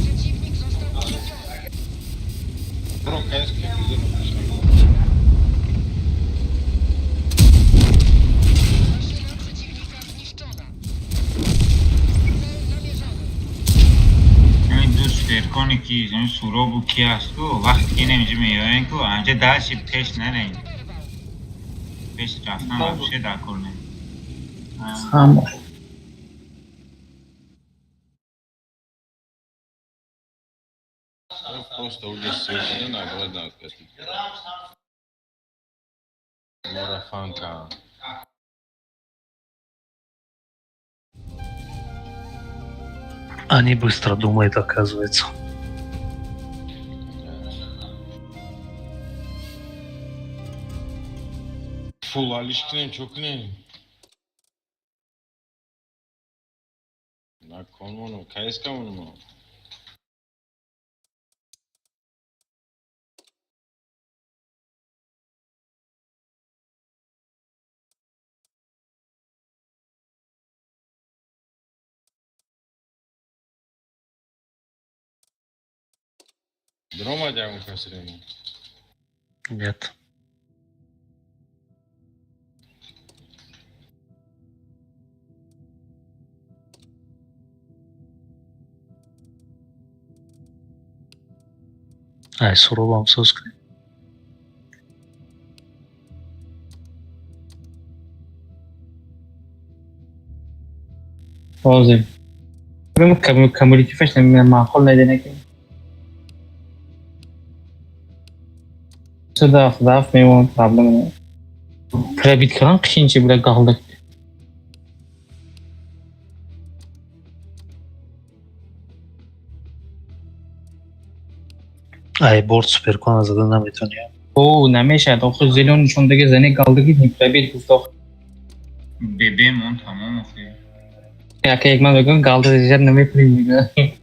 Przeciwnik został trafiony. Maszyna przeciwnika zniszczona. Cel namierzony. Ҳамин ду суперконе ки ҳамин суробу ки ҳасту вақте ки инаминҷа меоян ку анҷа дальше пеш нарен. Oberwał. Пеш рафтан вообще дар кор не. Ҳам. Просто уже совершенно обратно откатить. Моро фан кан. Они быстро думают, оказывается. Фул алиш кунем, чо кунем? На кон монум, кс монум. Дромад ягон кас ремон? Нет. Ай, суровам соз кунем. Ҳозир. Кумулятиваш маъқул надина ки. Даф мемон проблема не. Пробить кардан қиин чи буда галдак. Ай, борт суперкона зада наметавонӣ. О, намешавад. Охир зелён нишондаги зане галдаги не пробить гуфт охир. Бебе мон тамом охи. Яке як ман мегӯям галда зиёд намекунем мегӯям.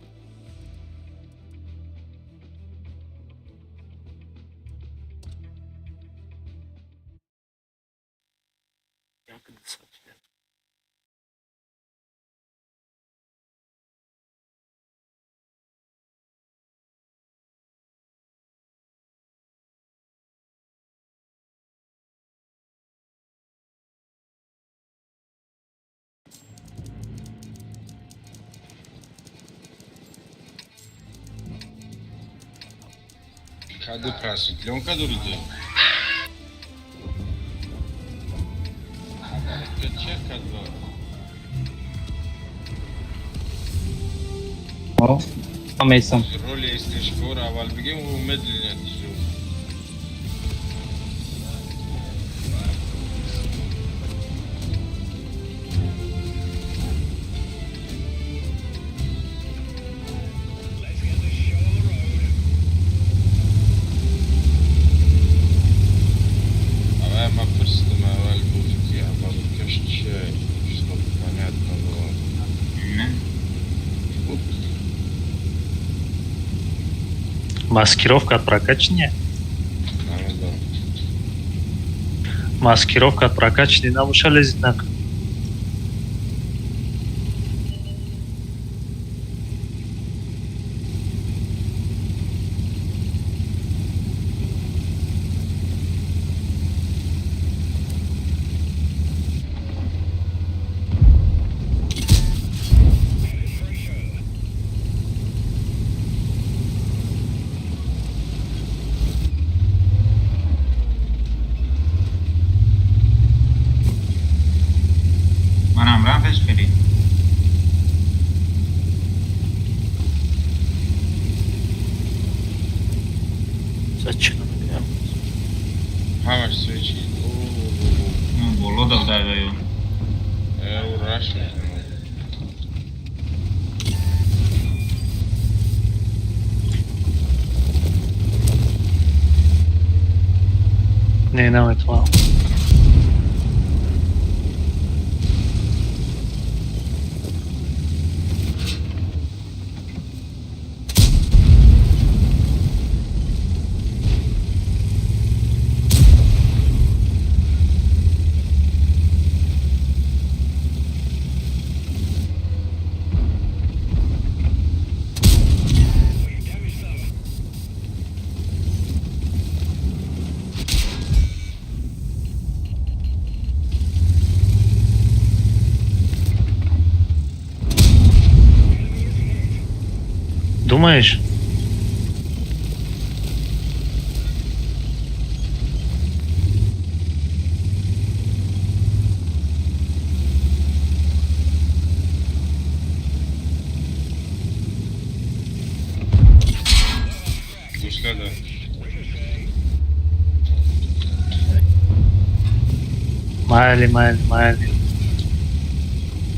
Каду просветлёнка дорите? Че каду? Ман мейсам. Роли СТшкора аввал бигем, ӯ медленно тижу. Аввал ма пурсидам, аввал гуфт ки аввал каш чия, чтоб понятно было. Не. Буд. Маскировка от прокачивания? Намедонам. Маскировка от прокачивания набоша, лезет накун. Манам рам пеш фери. Зачем намебинам? Ҳамаш свечи. Боло дадаю. Э, раш мекунам. Не, наметавонам. Думаешь? Гуслада. Майли, майли, майли.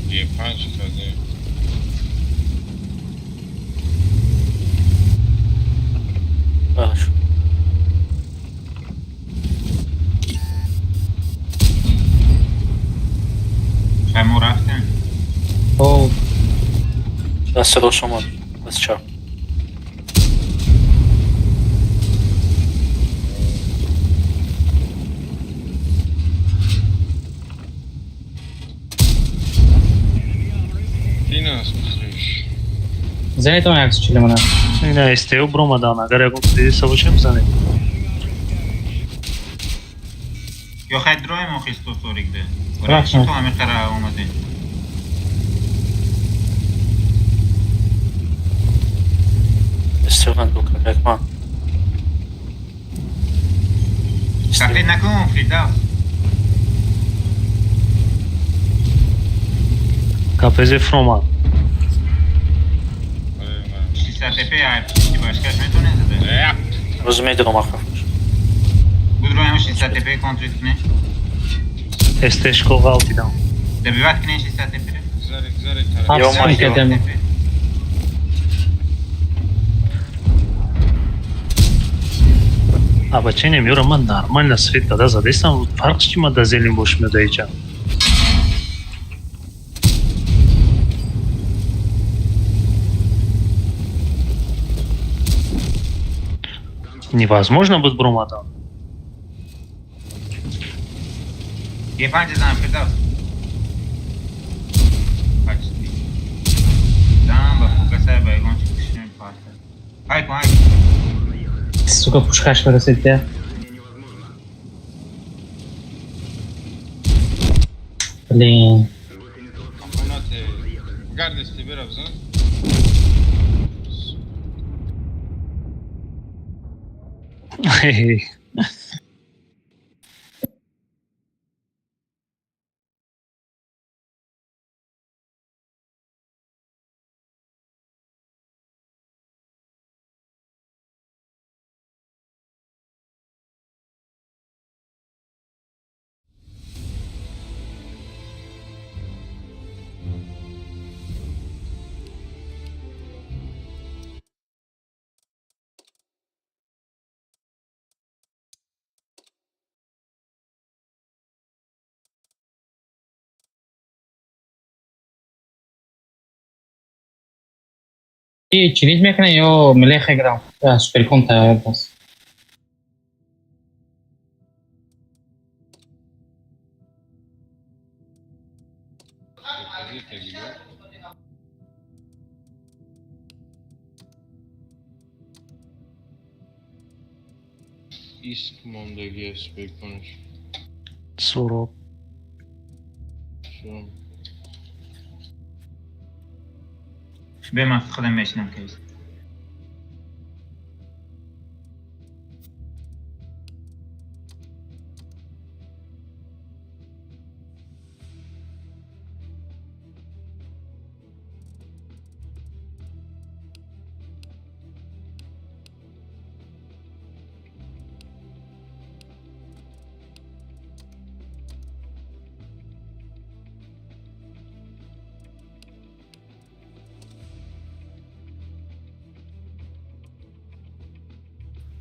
Е5 кардем. Хорошо. Хай мо рафтем. О. Даст рост омад. Даст чап. Ты нас слышишь? Занетон 140 мана. Ина СТО бромадан, агар ягон кризиса бошем, занем. Ё хай дроем охи 140 де. Рафтем. Чӣ то ҳамин қара омадем? СТО нагоҳ кард. Як ман. Сафед накун, Фирдавс. КПЗ фромад. 600 ТП ай башкаш метонед зада. Боз медурам ахафш. Будроем 600 ТП контрит кунем. СТшко ғалтидам. Добивать кунем 600 ТП. Гузари, гузари тараф. Ё Ҳафт май, кардем. А баченем ёра ман нормально свет када задестам, фарқ чи ма дазелим бош меода иҷа. Невозможно буд бромадан. Е5 зан, Фирдавс. Почти. Зан ба фукасай ба ягон чи кушем парта. Ҳай кун, ҳай. Сука, пушкаш вырасид я. Блин. Амонате. Гардести бера бзан. И чинить мекунем ё мелехе грам? Суперкон тайёр аст. Газета гида. Иск мондагия суперконш. Суроб. Шо? Бе ман худам мешинам кейс.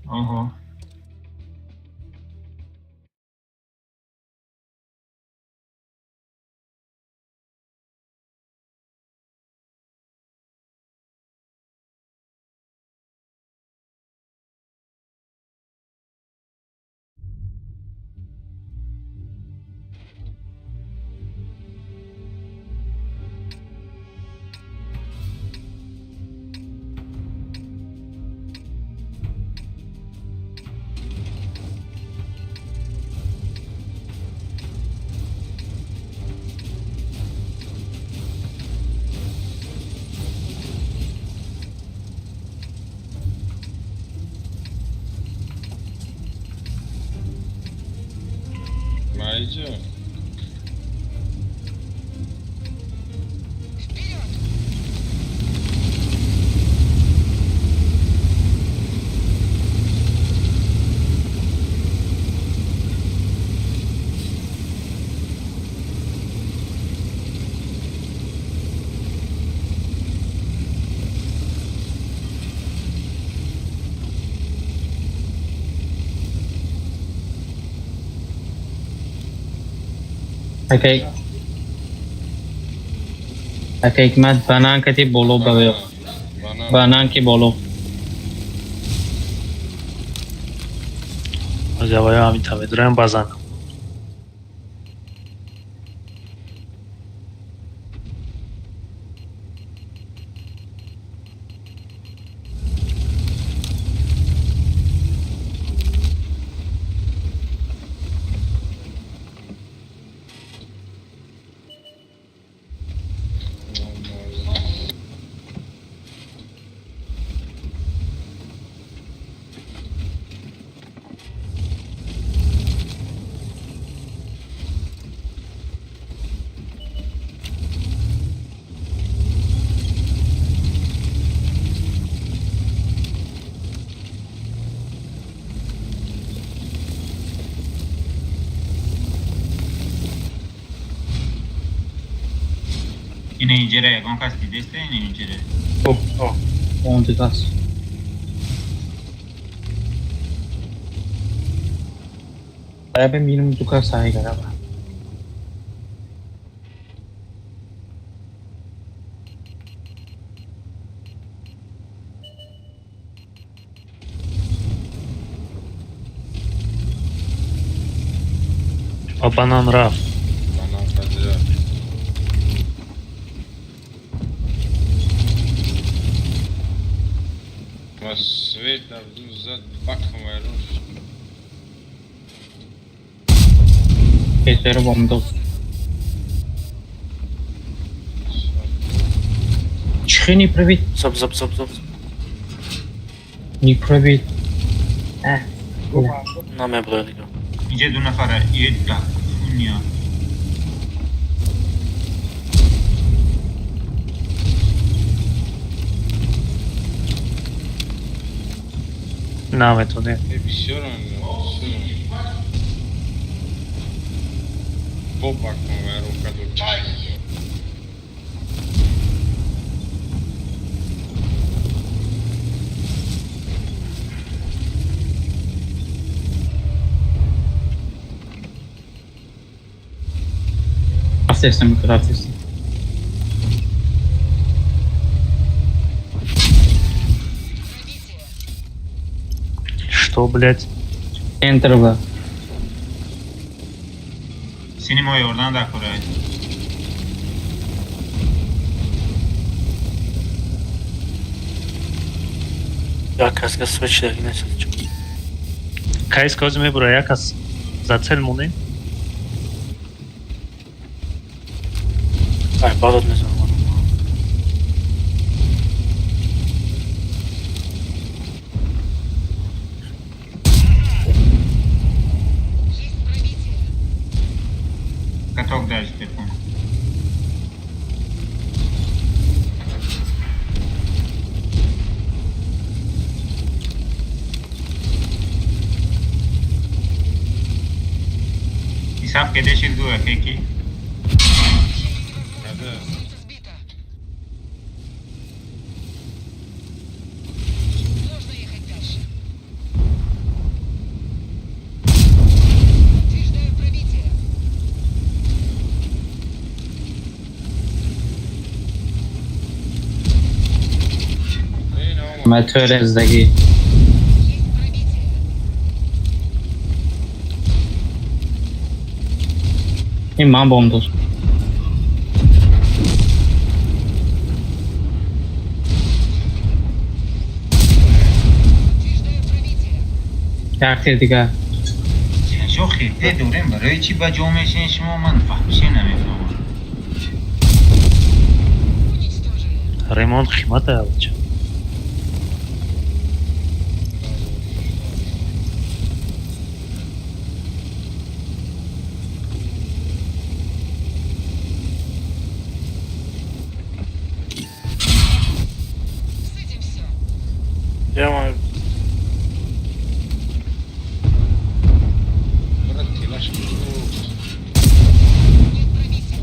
Оҳо. Майҷа. Вперед! Ака, ака Ҳикмат, банан кати боло ба Банан. Банан ки боло. Ҷавоё ҳамин медураем базан. Ина инҷера ягон кас дидеста, ина инҷера? Он дидааст. Аяба минимум ду кас саҳи гарава. Ба банан рафт. Банан кати рафт. Ма свет абду зад бакам вайрон шуд. Петеро бомдод. Чихи не пробит? Зап, зап, зап, зап. Не пробит. Намеброя дига. Инҷа ду нафара е дакуня. Наметонем. Е, бисёран, бисёран. Бо бакам вайрон каду. Рафтестам, рафтестам. Пробитие. Что, блядь? Центр ба. Сини мо ёрдан дакора. Як кас га свеч даги нест. Кайс кози мебура, як кас за цел монем. Ай, бадат мезанам. Есть пробитие. Каток дар телефон. Исаф кедешид гу акеки. Када. Солнце сбито. Можно ехать дальше. Подтверждаю пробитие. Е, наома. Ма торез даги. Есть пробитие. Ин ман бомдод. Подтверждаю пробитие. Як тир дигар. Шо хите дорем, барои чӣ ба ҷо мешин шумо, ман вообще намефаҳмам. Уничтожили. Ремонт қимата алча. С этим все. Яма. Брат, тилаш ку. Нет пробития.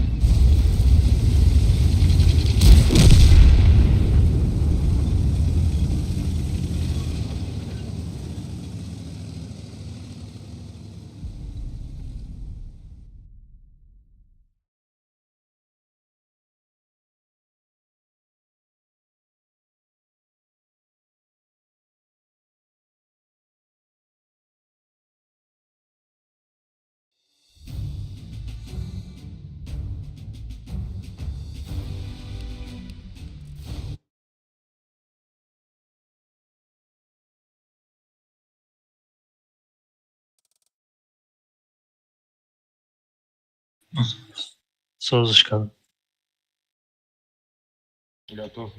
Созиш кардам. Готов.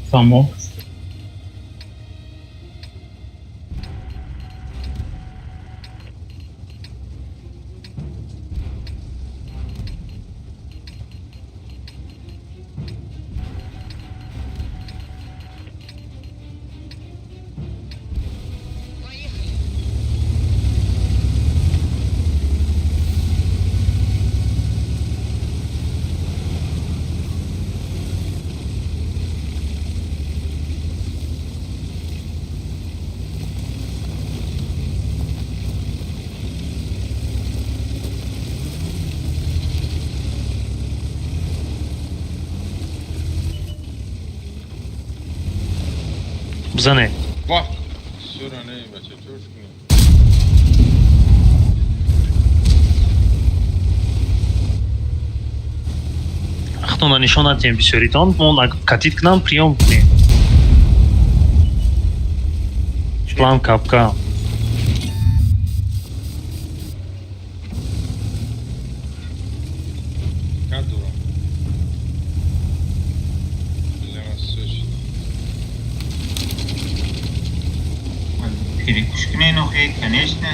Само. Поехали. Бизане. Ва! Сура не, бача, чуш кунем. Хатона нишон натиҳем бисёритон, мо катид кунам, приём кунем. План капка. Кад дорам. Лема сучи. Перепуш кунен охе, конечно.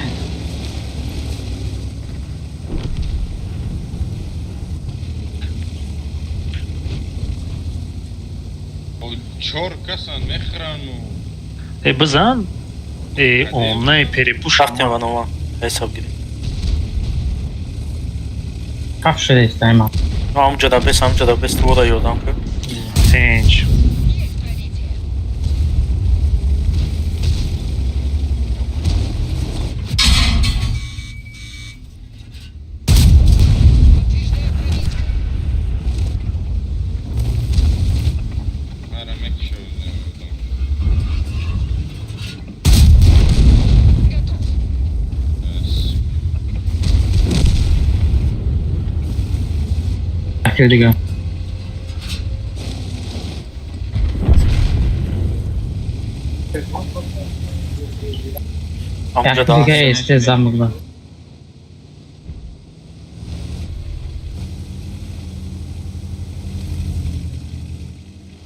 Чор касан мехӯрану. Э, бизан. Э, он не перепуш. Рафтем ванова. Ҳисоб гирем. Ҳафт шудест, айма. Ҳамҷа да бес, ҳамҷа да бес, твора ёдам ки. Тинч. Есть пробитие. Подтверждаю пробитие. Ара мекушад. Готов. Ахир дига. Ҳамҷа да. Яхир дига эсте замок.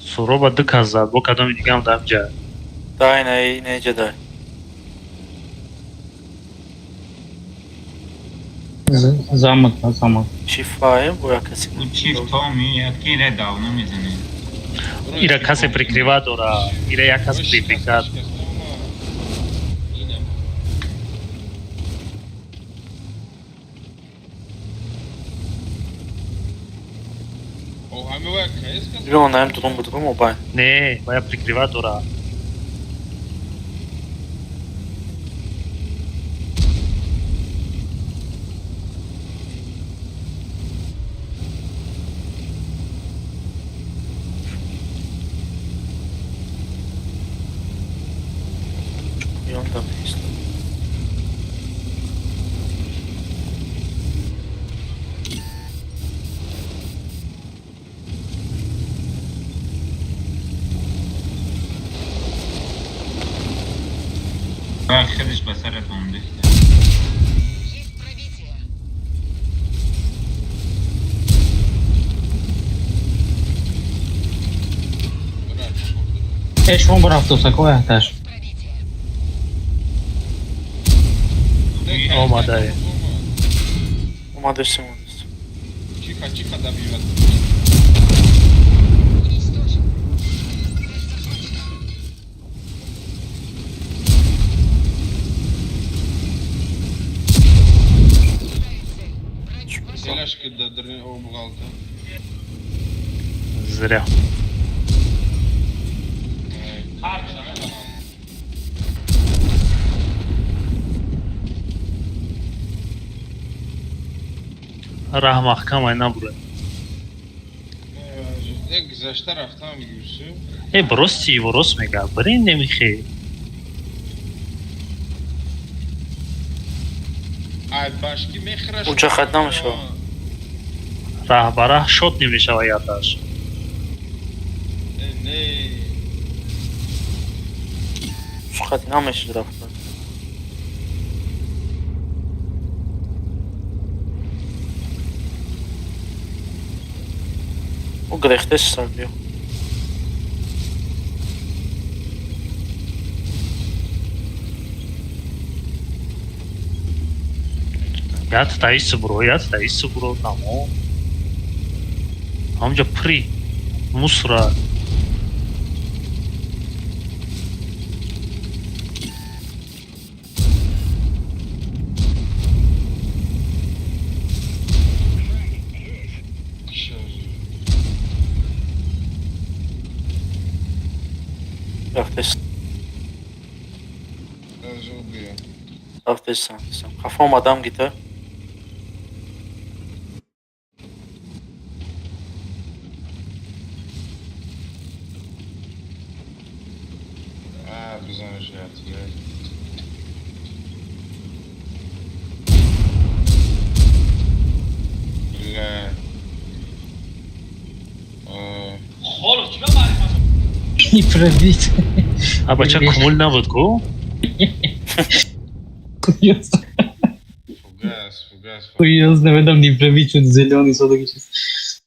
Суроба ду кас зад, бо кадоми дигам дар ҷа. Дай не, не ҷа дай. Замок, замок. Чӣ фаем бо як каси. У чифт томи яки ре давно мезанем. Ира касе прикрива дора, ира як кас прикрива. Инам. О, ҳаме вая каес кас? Бибин наем дурум будурум обай. Не, бая прикрива дора. Ёнда меист. Ва худаш ба сарат омда. Есть пробитие. Э, шумо бурафтосако яташ. Пробитие. Омада. Омадесем, омадесем. Чиха, чиха добиват. Уничтожен. Цель захвачена. Ставить цель. Хелаш ки дар даруни об ғалта. Зря. Раҳ маҳкам ай набура. Як гузашта рафтам Юсуф. Э, бросьте его, рост мега. Блин, немихе. Ай башки мехӯраш. Уҷа хат намешавад. Раҳ ба раҳ шот намешава яташ. Не, не. Хат намешуд рафта. Ӯ гирехтест биё. Ят таиси буро, ят таиси буро, тамом. Ҳамҷа при мусора. Рафтест. Зуд биё. Рафтестам. Хафа омадам гита. А, бизанаш ятия. Бля. А, Не пробить. А бача кумул набуд ку? Хуёз. Фугас, фугас. Хуёз, наведам не пробить, он зелёный содоги сейчас.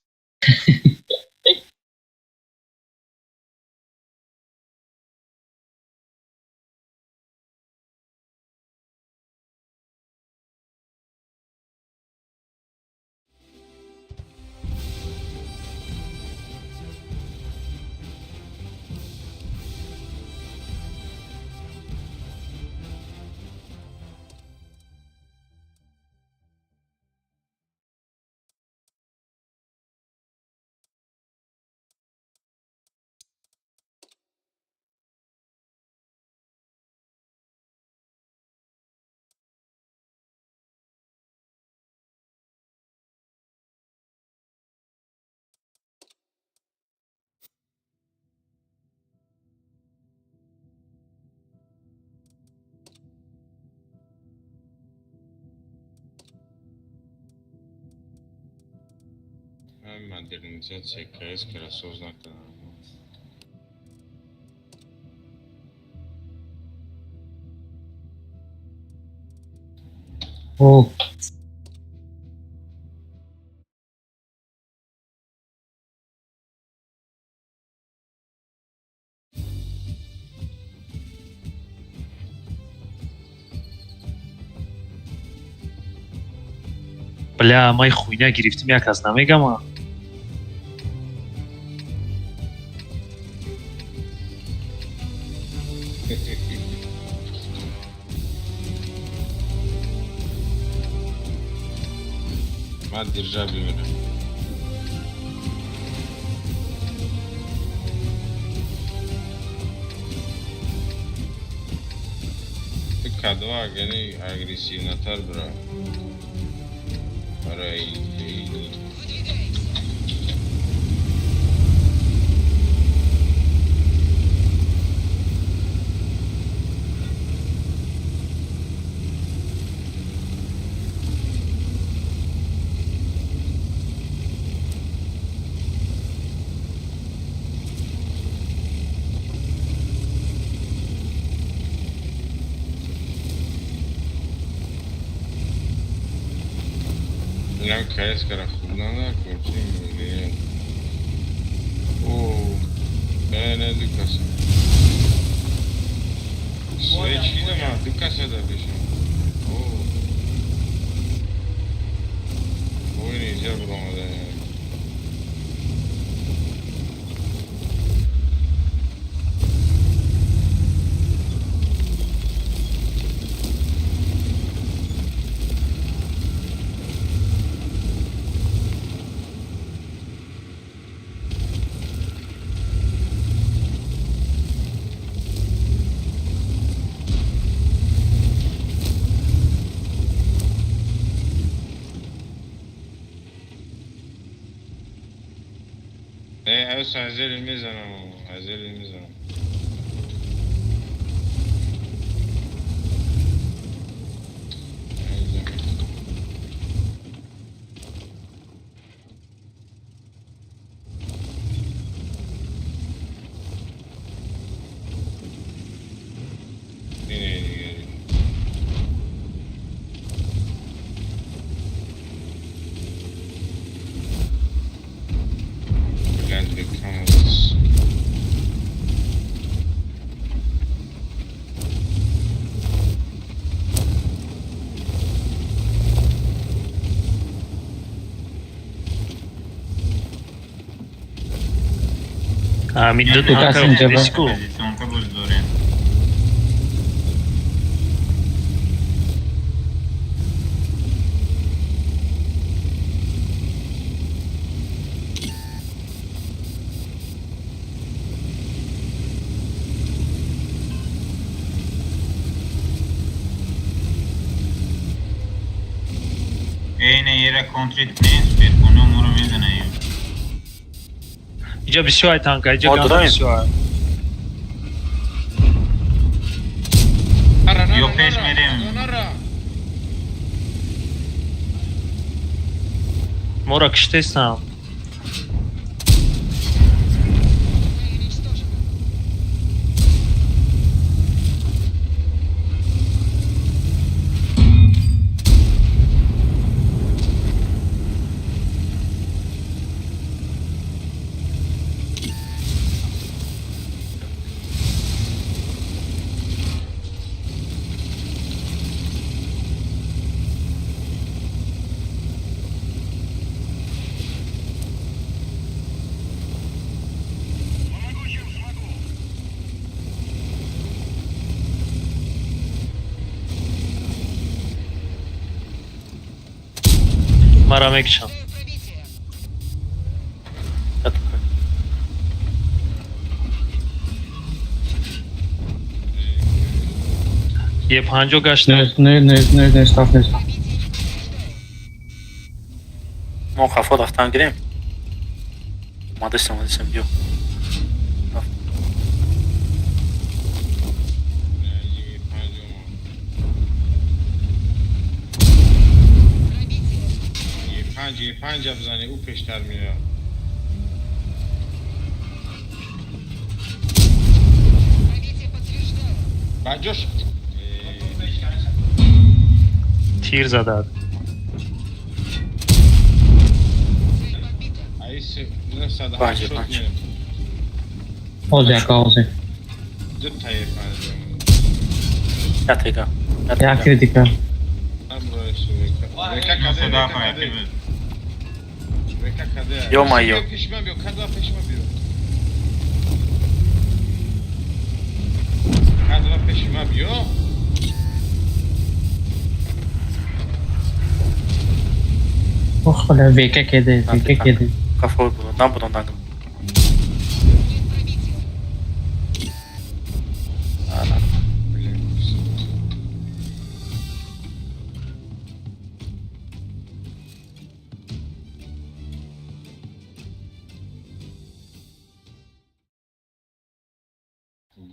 Модернизация КС красоз накардам. О, Бля, май хуйня гирифтим, як аз намегама. Ман держа бимирам. Ту кадва агани агрессивнатар бира. Барои ин. Выдвигаюсь. Инам КС кара хуб нанакун, чи мегӯям. О, не, не, ду каса. Се чи нама, ду каса да бешам. О. Ой, нельзя баромада. Омадас азели мезанам, азели мезанам. Ами ду танка диску. Позиционка боз дорем. Эйне ера контрит кунем, суперконо моро мезанаем. Иҷа бисёр танка, иҷа ганда бисёр. Ё пеш мерем. Мора киштестам. Мара мекшам. Е панҷо гашт. Не, не, не, не, не, став, не. Мо қафо рафтан гирем. Омадастам, омадастам, биё. Панҷ бизанӣ, ӯ пештар меояд. Баҷош тир задад. Аис 980 меояд. Озе, ака, озе. Ду таи панҷ. Ятега. Як критика. Ё-моё. Кадва пешима биё. Ох, бля, века кеде, века кеде. Қафо буд, набудам нагам.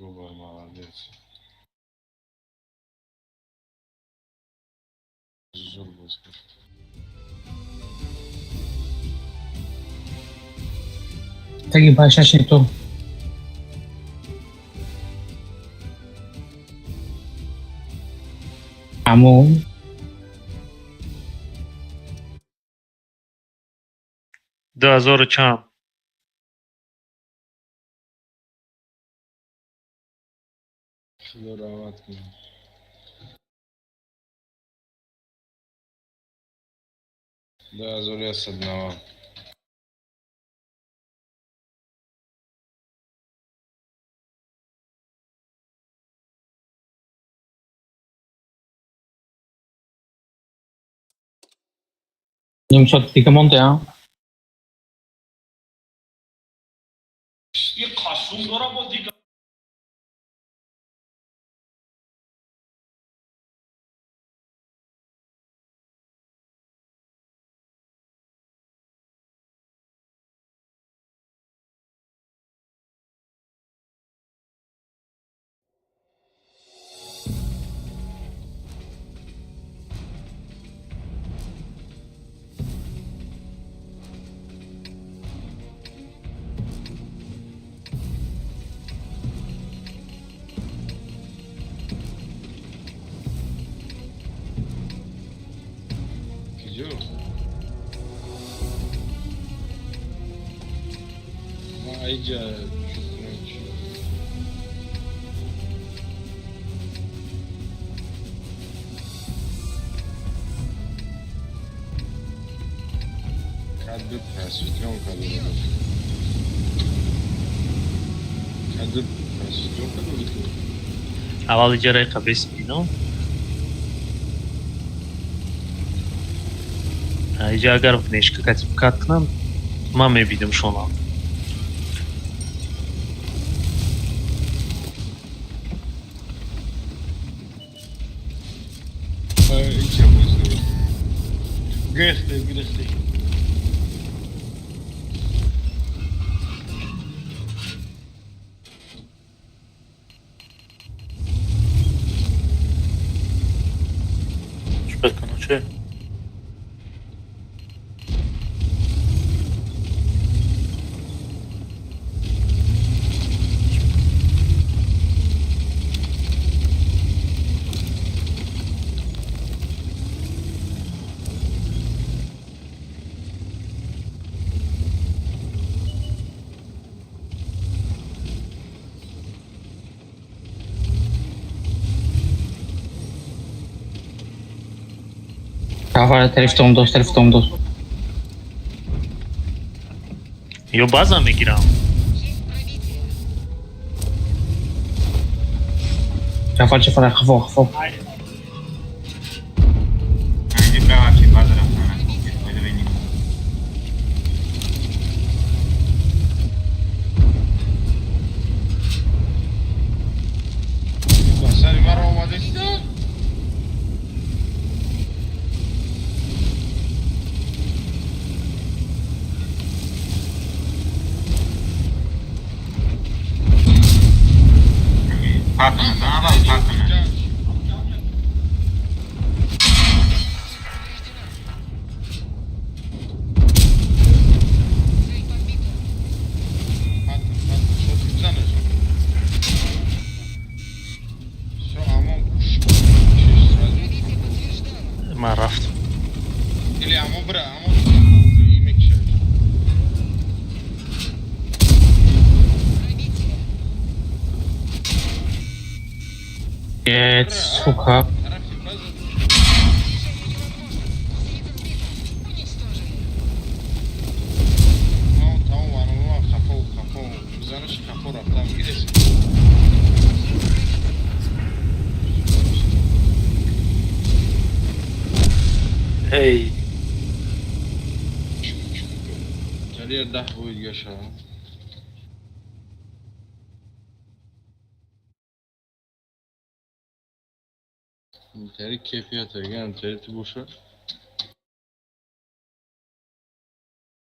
Губа молодец. Зур быстро. Таги башаш не то. Амо. 2000 чанд. Худо раҳмат кунад. 2190. Ним соат дига монда. Куҷо? Ма айҷа чӯ кунам чӣ? Кадр просветлёнка дорад. Кадр просветлёнка дорад. Аввал иҷараи қабес бино. Иҷа агар внешка катификат кунам, ман мебинам шона. Иҷа боз дорад. Гирифте, гирифте. Суперконо чи? Ҷафар, тарафи дос, тарафи дос. Ё база мегирам. Есть пробитие. Ҷафар, Ҷафар, хафо, хафо. Ҳаминҷо бира вообще база рафтан фоида бинем. Ба сари маро омадеста? Патона, аввал патона. Цель подбита. Патон, патон, шо ты бизанаш? Всё, амон пуш чиш сразу. Пробитие подтверждаю. Ман рафтам. Или амон бира, амон уже и мекшаш. Пробитие. Э, сука. Тарафи база. Движение невозможно. Свита сбита. Уничтожили. Тамом, тамом, анон хафо, хафо. Бизанаш хафо рафтам гиреси. Есть пробитие. Эй, Ҷалия 10 бои дига шавам. Тари кайфият агар тари ту боша.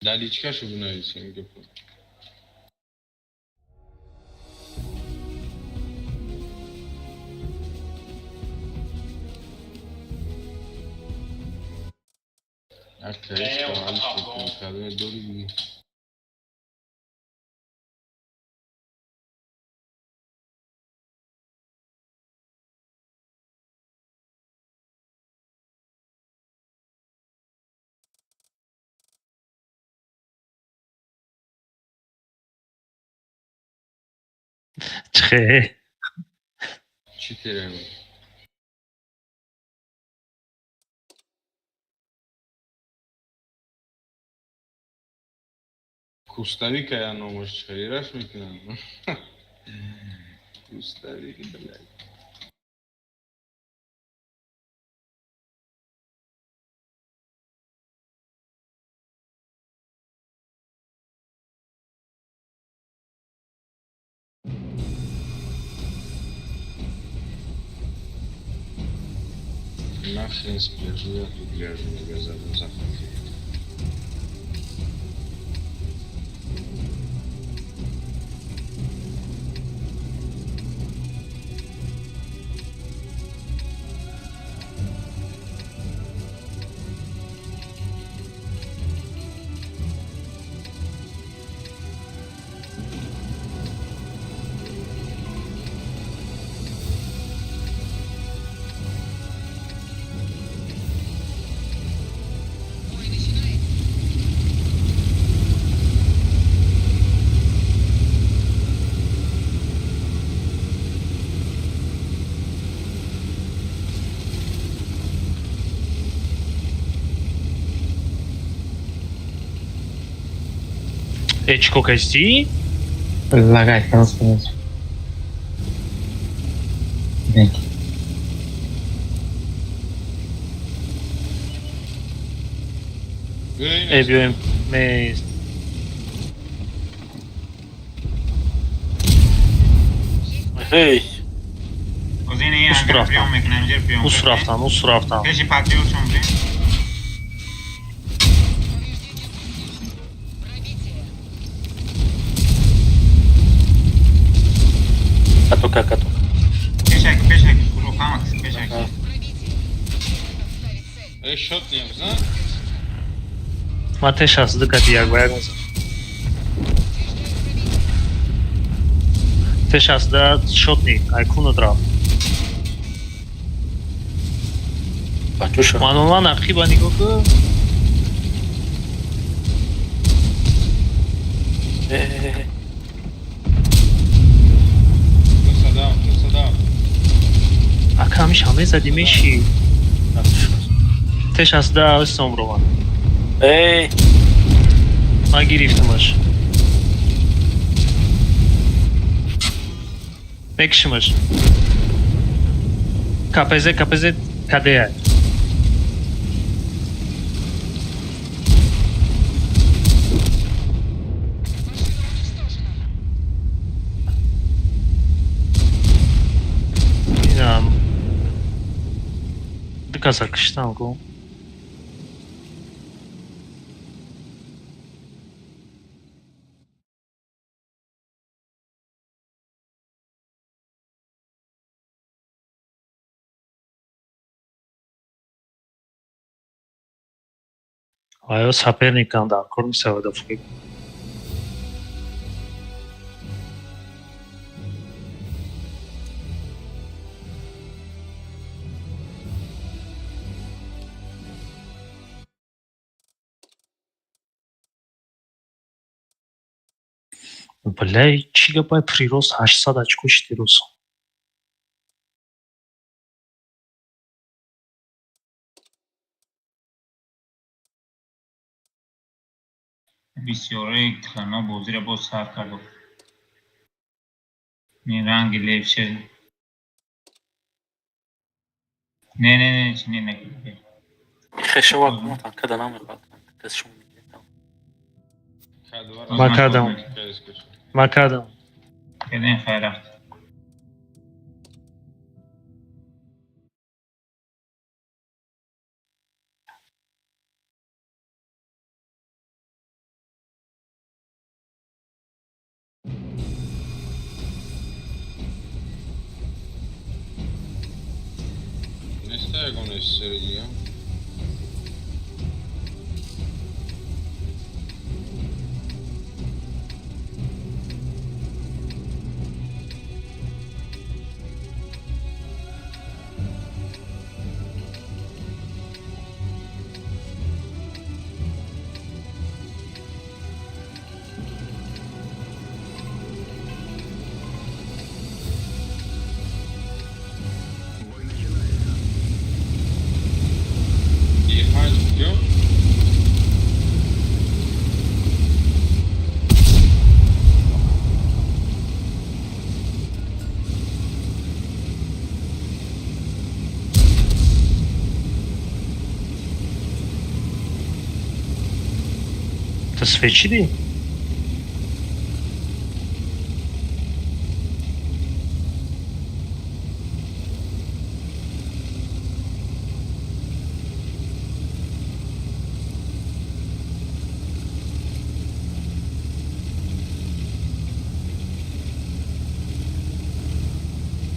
Дар личкашу бинависем гапо. Як тари ҳалш мекунем, кадоме дори диги. Чихе? Чӣ терем? Куставика я номаш чихелираш мекунам. Куставик, блядь. Нахрен сплежу, я тут гляжу на газовом захвате. Э, чӣ кор кардӣ? Лагать просто. Блядь. Э, биёем мест. Эй, Оз ин ин Ус ангар рафтан. приём мекунам, инҷа приём. Ус рафтан, ус рафтан. Пеши патриотшон бирем. Повреждения пути. Пробитие. Катока, катока. Пешаки, пешаки, суроб, ҳама кис пешаки. Пробитие. Ставить цель. Э, шот ниям, зан? Ман Т62 кати як ба як мезанам. Т62 шотник, айкунат рафт. Бачуша. Манолан ақиба нигоҳ кун. Э, Ту садам, ту садам. Ака, ҳамиша мезадӣ, меши. Т62 астом рован. Эй, Ман гирифтамаш. Мекушимаш. КПЗ, КПЗ, КД. Машина уничтожена. Инам. Ду каса киштам ку. Аё соперникам дар кор мешавад фикр. Бля, чӣ гапай, прирост 800 очко шиди рӯз. Бисёраи клано бозиро боз сар кард. Не ранги левше. Не, не, не, чунин накард. Хешова кунатан, када намехоҳад. Кас шумо мегиред. Ма кардам. Ма кардам. Кардем, хайр рафт. Неста ягон СССР дига? И5 куҷо? Ту свечидӣ?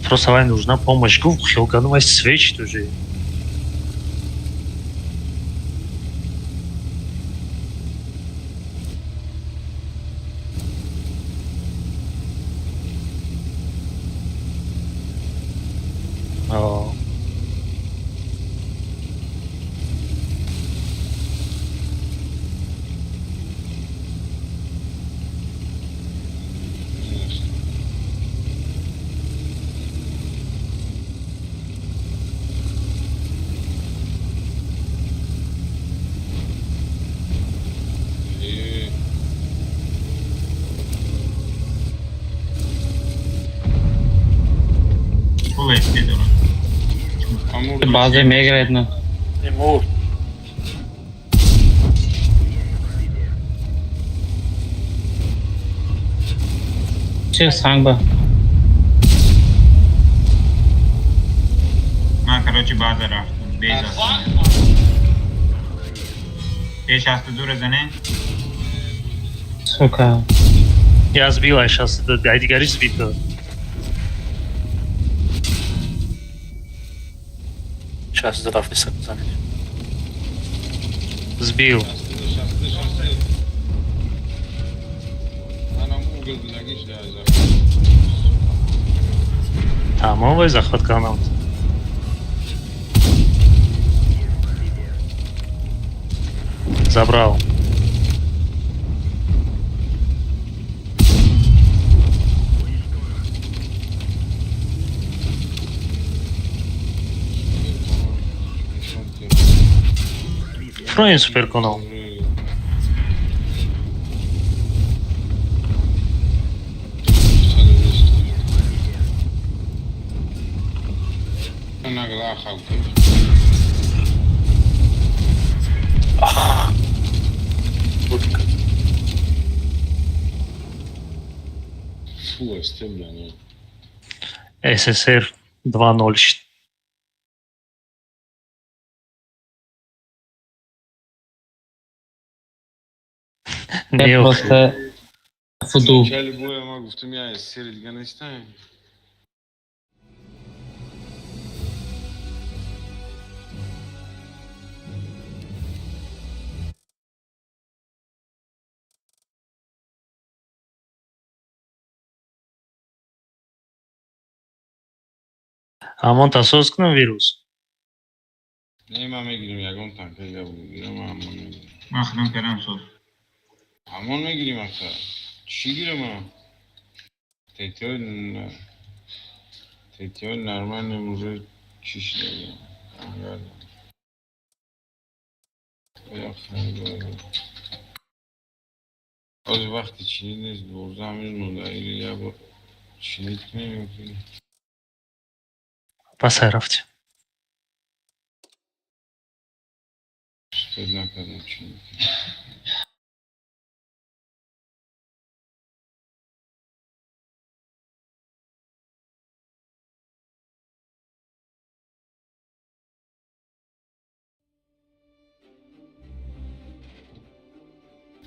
Просто вай нужна помощь. Гуфт, хел кардам, вай свечит уже. А. Нест. ТТ дорам. Базе мегирад на. Мурд. Че санг ба? Ман короче база рафтам. Без 62 зане. Сука. Я сбила сейчас, ай дигариш сбита. 62 рафти занед. Сбил. Манам угол будагиш да. Тамом, вай захват кардам. Забрал. Фроин суперконал. Фу, СТ, бля, ну. СССР 2.0. Я просто фуду. Начале боя ма гуфтам, я СССР дига нестаем. Ҳамон тасоз кунам вирус. Не, ман мегирим ягон танка дига бигирам, ҳамон мегирим. Ман худам кардам соз. Ҳамон мегирим аха. Чӣ гирам ман? ТТО нормально уже чӣ шуда? Ҳозир вақти чинид нест, 12 ҳамин монда или я бор чинид кунем ё ки Пасай рафтем. Успеть накардам чинид.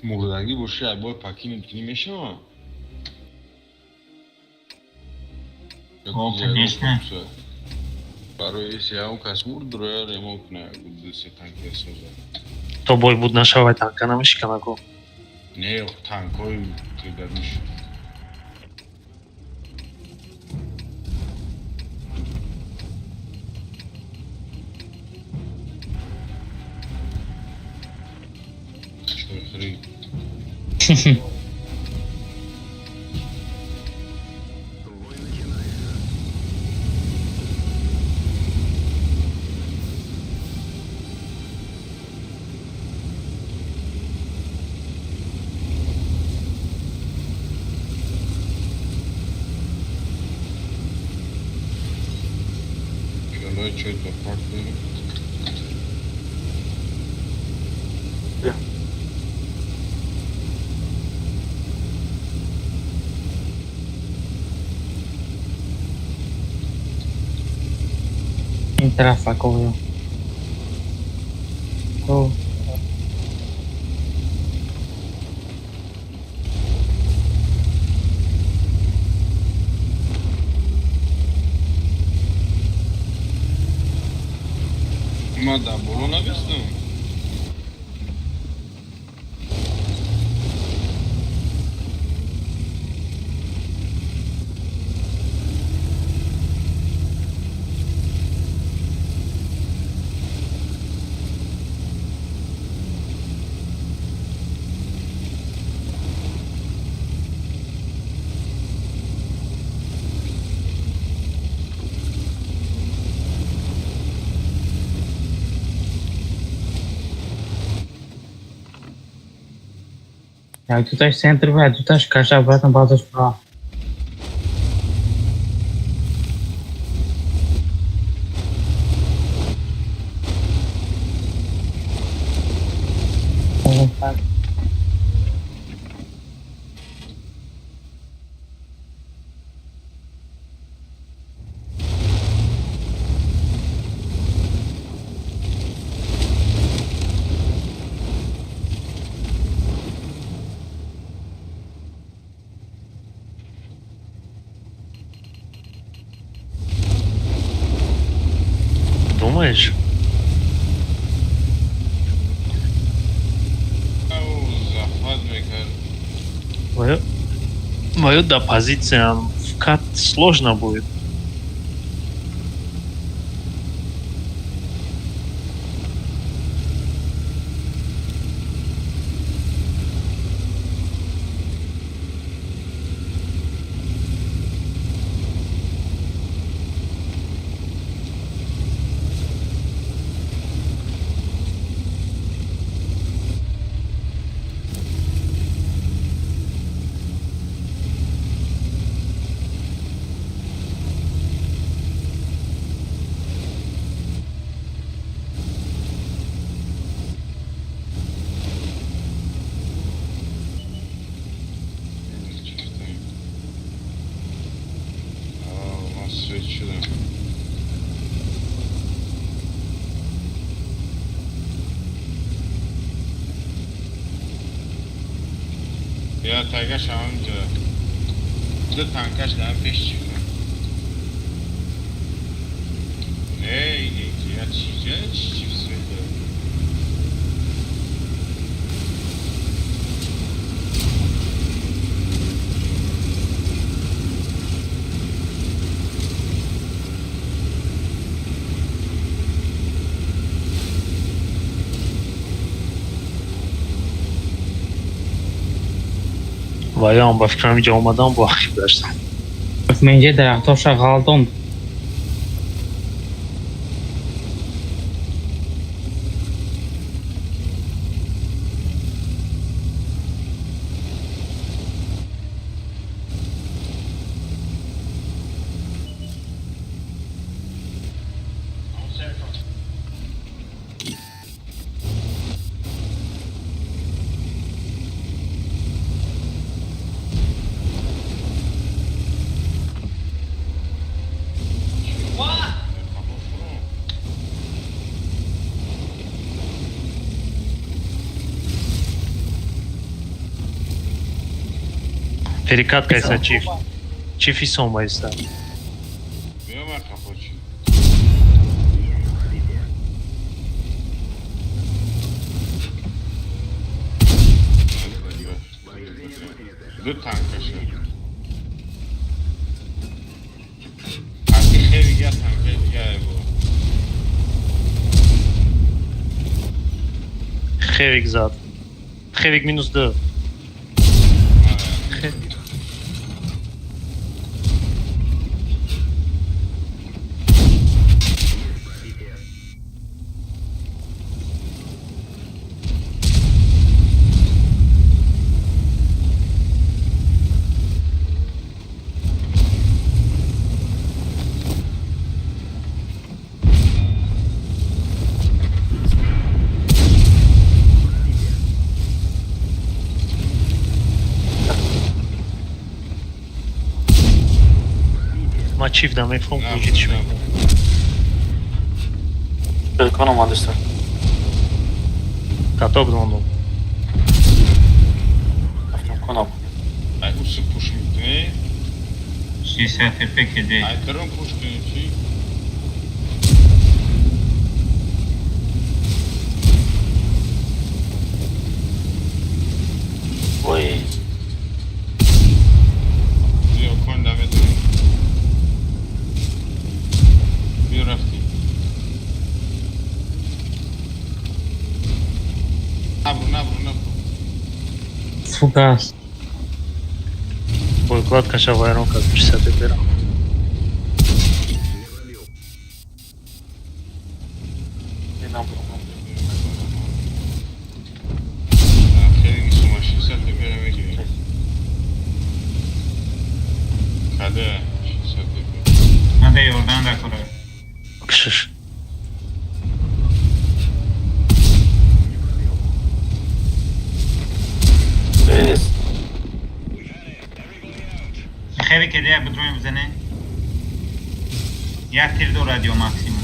Мурдагӣ боши, айбой покинуть кунӣ мешавад? О, конечно. Барои если ягон кас мурд, роя ремонт куна, ду се танки соза. То бой буд нашавай, танка намешиканаку. Не, танкҳои теъдодиш. Чойхӯрӣ. Пиёлаи чой то пак дорем. Ин тараф аковё. О, Ма дар боло навистам. Як дуташ центр бо, як дуташ каша обратно базаш бра. Думаешь? Захват мекард. Мою, да, позиция вкат сложно будет. Я тайгаш ҳаминҷо. Ду танкаш дар пеш чифтам. Не, не, я чиҷа чиф света. Ваём ба фикрам инҷо омадам бо ақиб гаштам. Менҷа дарахтоша ғалтонд. Перекат кайса чиф. Чиф исон байста. Биёма қапочи. Ду танкаша. Аки хеле я танкаи дига бо. Хевик зад. Хевик минус 2. Ма чиф да мефром куҷитш мекунам. Суперкон омадеста. Каток дондум. Автокон об. Ай усы пуш мекунӣ? 60 ТП киде. Ай дарун пуш кунӣ чӣ? Ой, Биё кон да медонӣ. Биё рафтӣ. Набру, набру, набру. Сука. Боекладкаша вайрон кард 60 тепера. не набрал. Хеле сума 60 тепера мегирем. Када 60 тепера. Ман да ёрдам дакора. Кшиш. кедея, бидроем бизане. Як тир дорад ё максимум.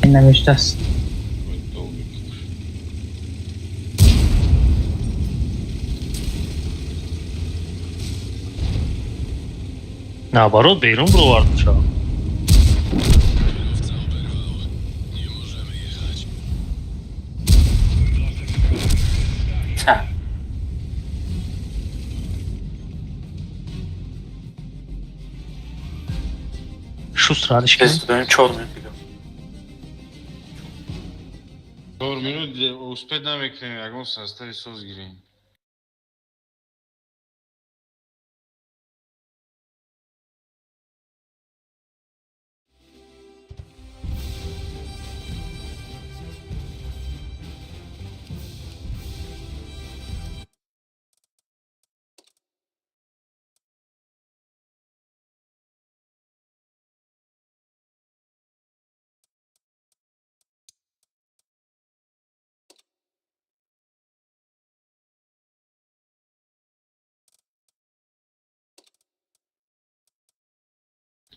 Навиштааст. Долго. Наоборот, берун бировард шава. Та. Шустро ҳалиш кардем. Тез додаем, 4 минут дига. 4 минут успеть намекунем, ягон состави соз гирем.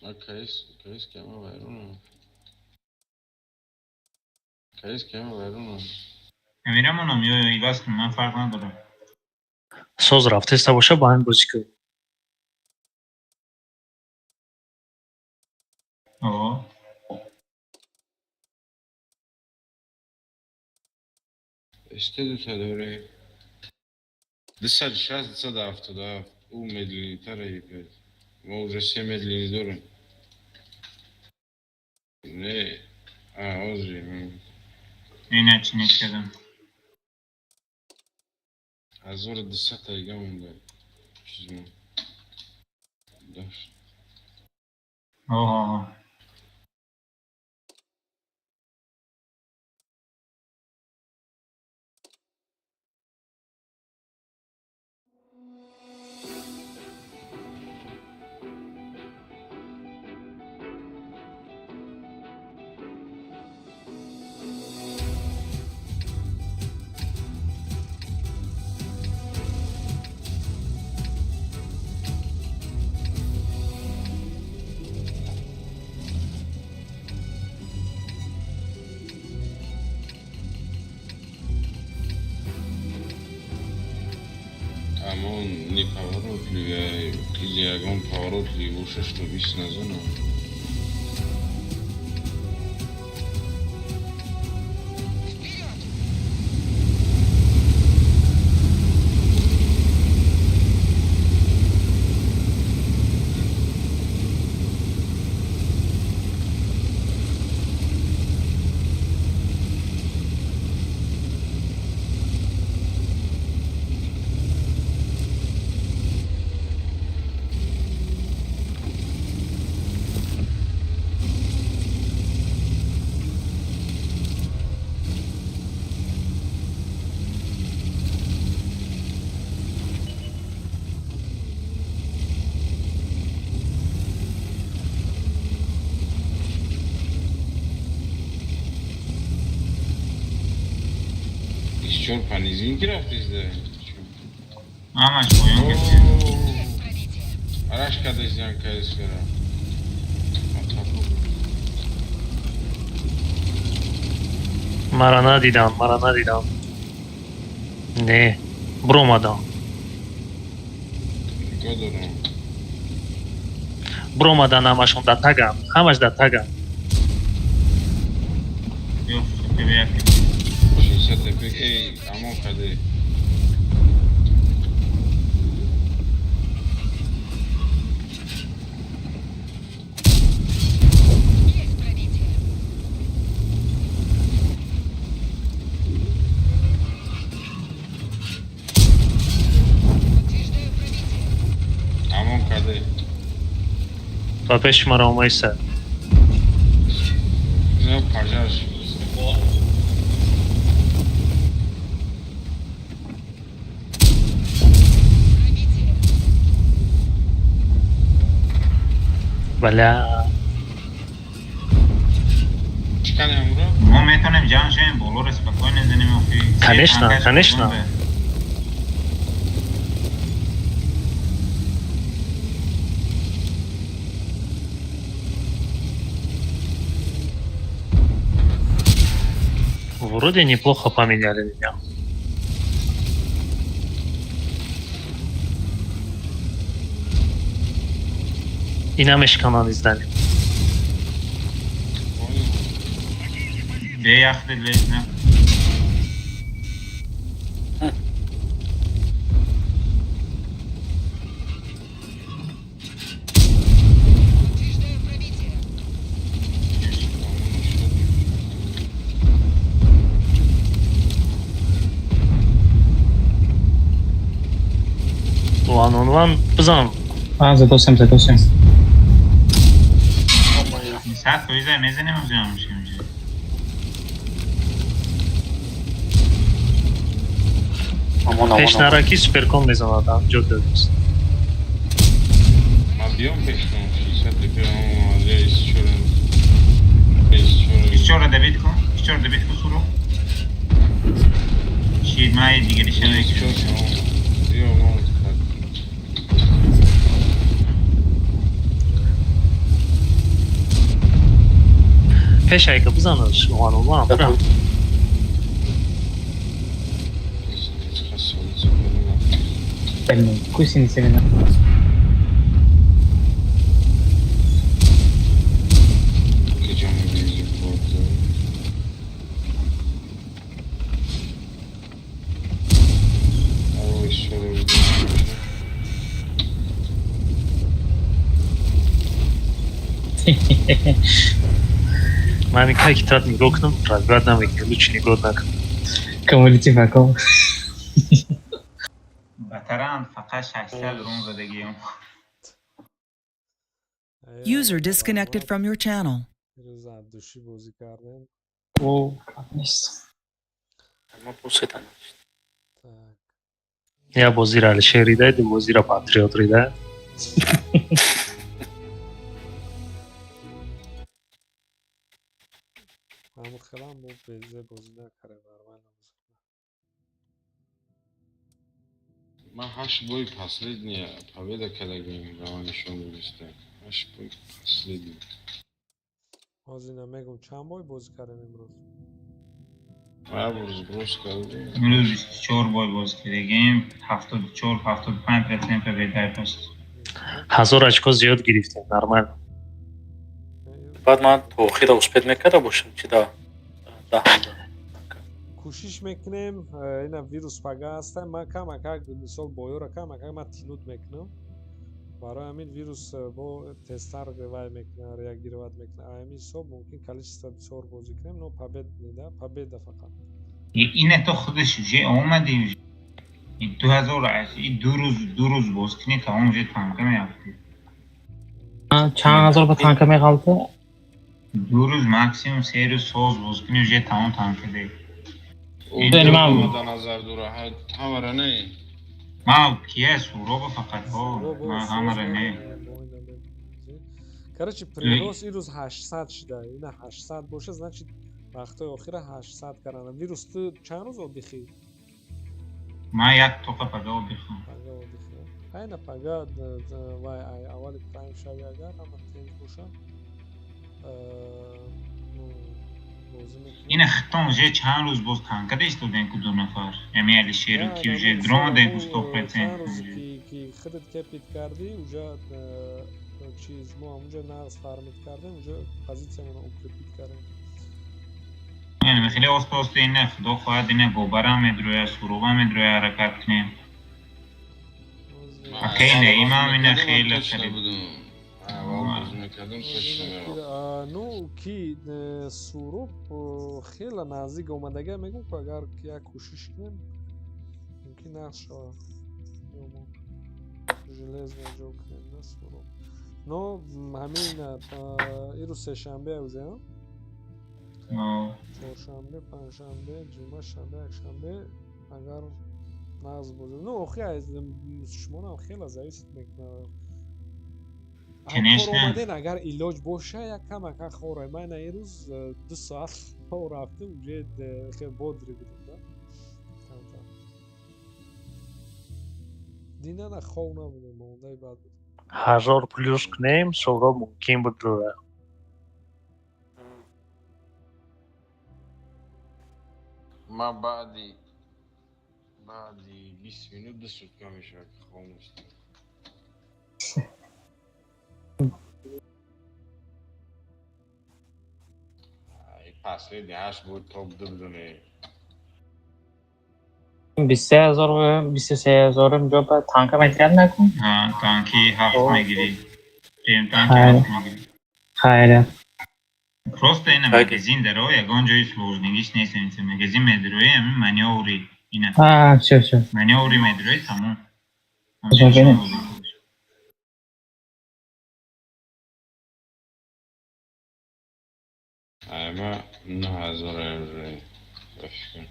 А КС, КС кема вайрона. КС кема вайрона. Мемирамонам ё иваз кун, ман фарқ надорам. Соз рафтеста боша, ба ҳамин бозӣ кун. О. СТ дута дорем. 260, 277. Ӯ медленнитара епед. Мо уже се медленный дорем. Не, а, озри. Ина чи нек кардам. 1200 дига монда. Чизмо. Дошт. Оҳо. Амон неповоротливый, или ягон поворотливый боша, что бис назанам. Вперед! Чор понизин ки рафтизда. Ҳамаш поён гирифти. Есть пробитие! Араш кадезян КС-ра. Мара надидам, мара надидам. Не, биромадам. Нигоҳ дорам. Биромадан ҳамашон дар тагам, ҳамаш дар тагам. Ё як. 60 ТП, эй, амон каде. Есть пробитие! Подтверждаю пробитие! Амон каде. Ба пеши мара омайса. Не, пожар. Пробитие! Бля. Чикани амура? Мо метавонем ҷамъ шавем, болоро спокойно занем охи. Конечно, конечно. Вроде неплохо поменяли меня. Ина мешканан издани. Беяхте лезна. Учреждаю пробитие. One on one бизан. А, задосем, задосем. Сад фоиза мезанем узиам мешем. Амон, амон, амон. Пешнараки суперкон мезанад, ҷо додист. Ма биём пешкон, 60 тепе омада 24. 24. 24 добит кун, 24 добит кун суро. Чӣ май дигари шаве. 24 биё мо. Пешайка бизанаш one on one. Бра. Блин, гусеница вина. Ман как трат нигоҳ кунам, пробивать намекунам, лучше нигоҳ накунам. Кумулятив ако. Батаран фақат 600 рун задагием. User disconnected from your channel. Ирӯз аз душӣ бозӣ кардем. О, кап нест. Ма пусидан. Так. Я бозира Алишер рида, ду бозира Патриот рида. Ҳамун хелам мо безе бозӣ накардем, нормально бозӣ. Ман ҳашт бой последняя победа кардагим, ба ман нишон додиста. Ҳашт бой последний. Ҳозир намегум, чанд бой бозӣ кардем имрӯз? Ма бор сброс кардем. Имрӯз 24 бой бозӣ кардагим, 74 75% победа паст. 1000 очко зиёд гирифтем, нормально. Баъд ман то охира успеть мекарда бошам, чи да даҳанда. Кӯшиш мекунем, ина вирус пага ҳаста, ман камакак, мисол, боёра камакак ман тянуть мекунам. Барои ҳамин вирус бо тезтар вай мекуна, реагировать мекуна. Ҳамин ҳисоб мумкин количество бисёр бозӣ кунем, но побед не да, победа фақат. Ина то худаш уже омадем. 2000 аз и 2 рӯз, 2 рӯз боз кунӣ, тамом, уже танка меафтӣ. Чанд ҳазор ба танка меғалта? 2 рӯз, максимум 3 рӯз соз боз кунӣ, уже тамом танка де. Яъне ман- Да назар дора ҳамара не. Ман кия суроба фақат ҳо, ман ҳамара не. Короче, прирост ирӯз 800 шуда. Ина 800 боша, значит, вақтҳои охира 800 карданд. Вирус, ту чанд рӯз отдыхӣ? Ман як тоқа пага отдыхам. Пага отдыхӣ. Айна пага вай аввали прайм шави, агар ҳама тенҷ боша, ну, бозӣ мекунем. Ина хитон уже чанд рӯз боз танка де истодем ку ду нафар. Ями Алишеру ки уже дромадем ку 100%. Чанд рӯзе ки худат кепит кардӣ, уже чиз мо ҳамунҷо нағз фармить кардем, уже позитсиямонро укрепить кардем. Яъне хеле оста оста, ина худо хоҳад, ина гобарам медроя, суробам медроя, ҳаракат кунем. Окей, не, имам ина хеле Точно будум. Аввал бозӣ мекардам, точно мерафт. Ну ки Суроб хеле наздик омадага, мегӯм ки агар як кӯшиш кунем, мумкин нағз шавад. Ё мо железно ҷо кунем на Суроб. Но ҳамин ирӯз сешанбе уже, чоршанбе, панҷшанбе, ҷумъа, шанбе, якшанбе, агар нағз бозӣ, ну охи аз шумоам хеле зависит мекунад. Конечно. Омаден, агар илоҷ боша, як камака хора. Ман ирӯз 2 соат хоб рафтам, уже хеле бодрый будам да. Камтар. Динана хов набудам, мондаи бад буд. 1000 плюс кунем, Суҳроб мумкин буд рӯя. Ман баъди 20 минут 2 сутка мешавад, ки хоб нестам. Последний ҳашт буд, топ ду бидуне. 23 ҳазор, 23 ҳазорим ҷо ба танка метиҳад накун? Танки ҳафт мегирӣ. Прем танки Хайр. ҳафт мегирӣ. Хайр. Просто ина магазин даро, ягон ҷои сложныйгиш нест, инса магазин медарои, ҳамин манёври ина. А, всё, всё. Манёври медарои, тамом. Бинем. Ама 9000 евро ба фикрам.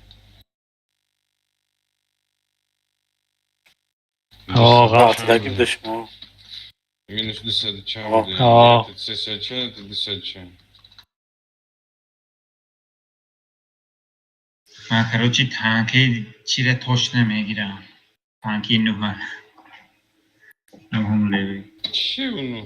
Рафтагим да шумо. Минус дусаду чанд. Сесад чанд, дусаду чанд. Ман, короче, танки чира точно мегирам. Танки нуҳа. Нуҳум левел. Чӣ уну?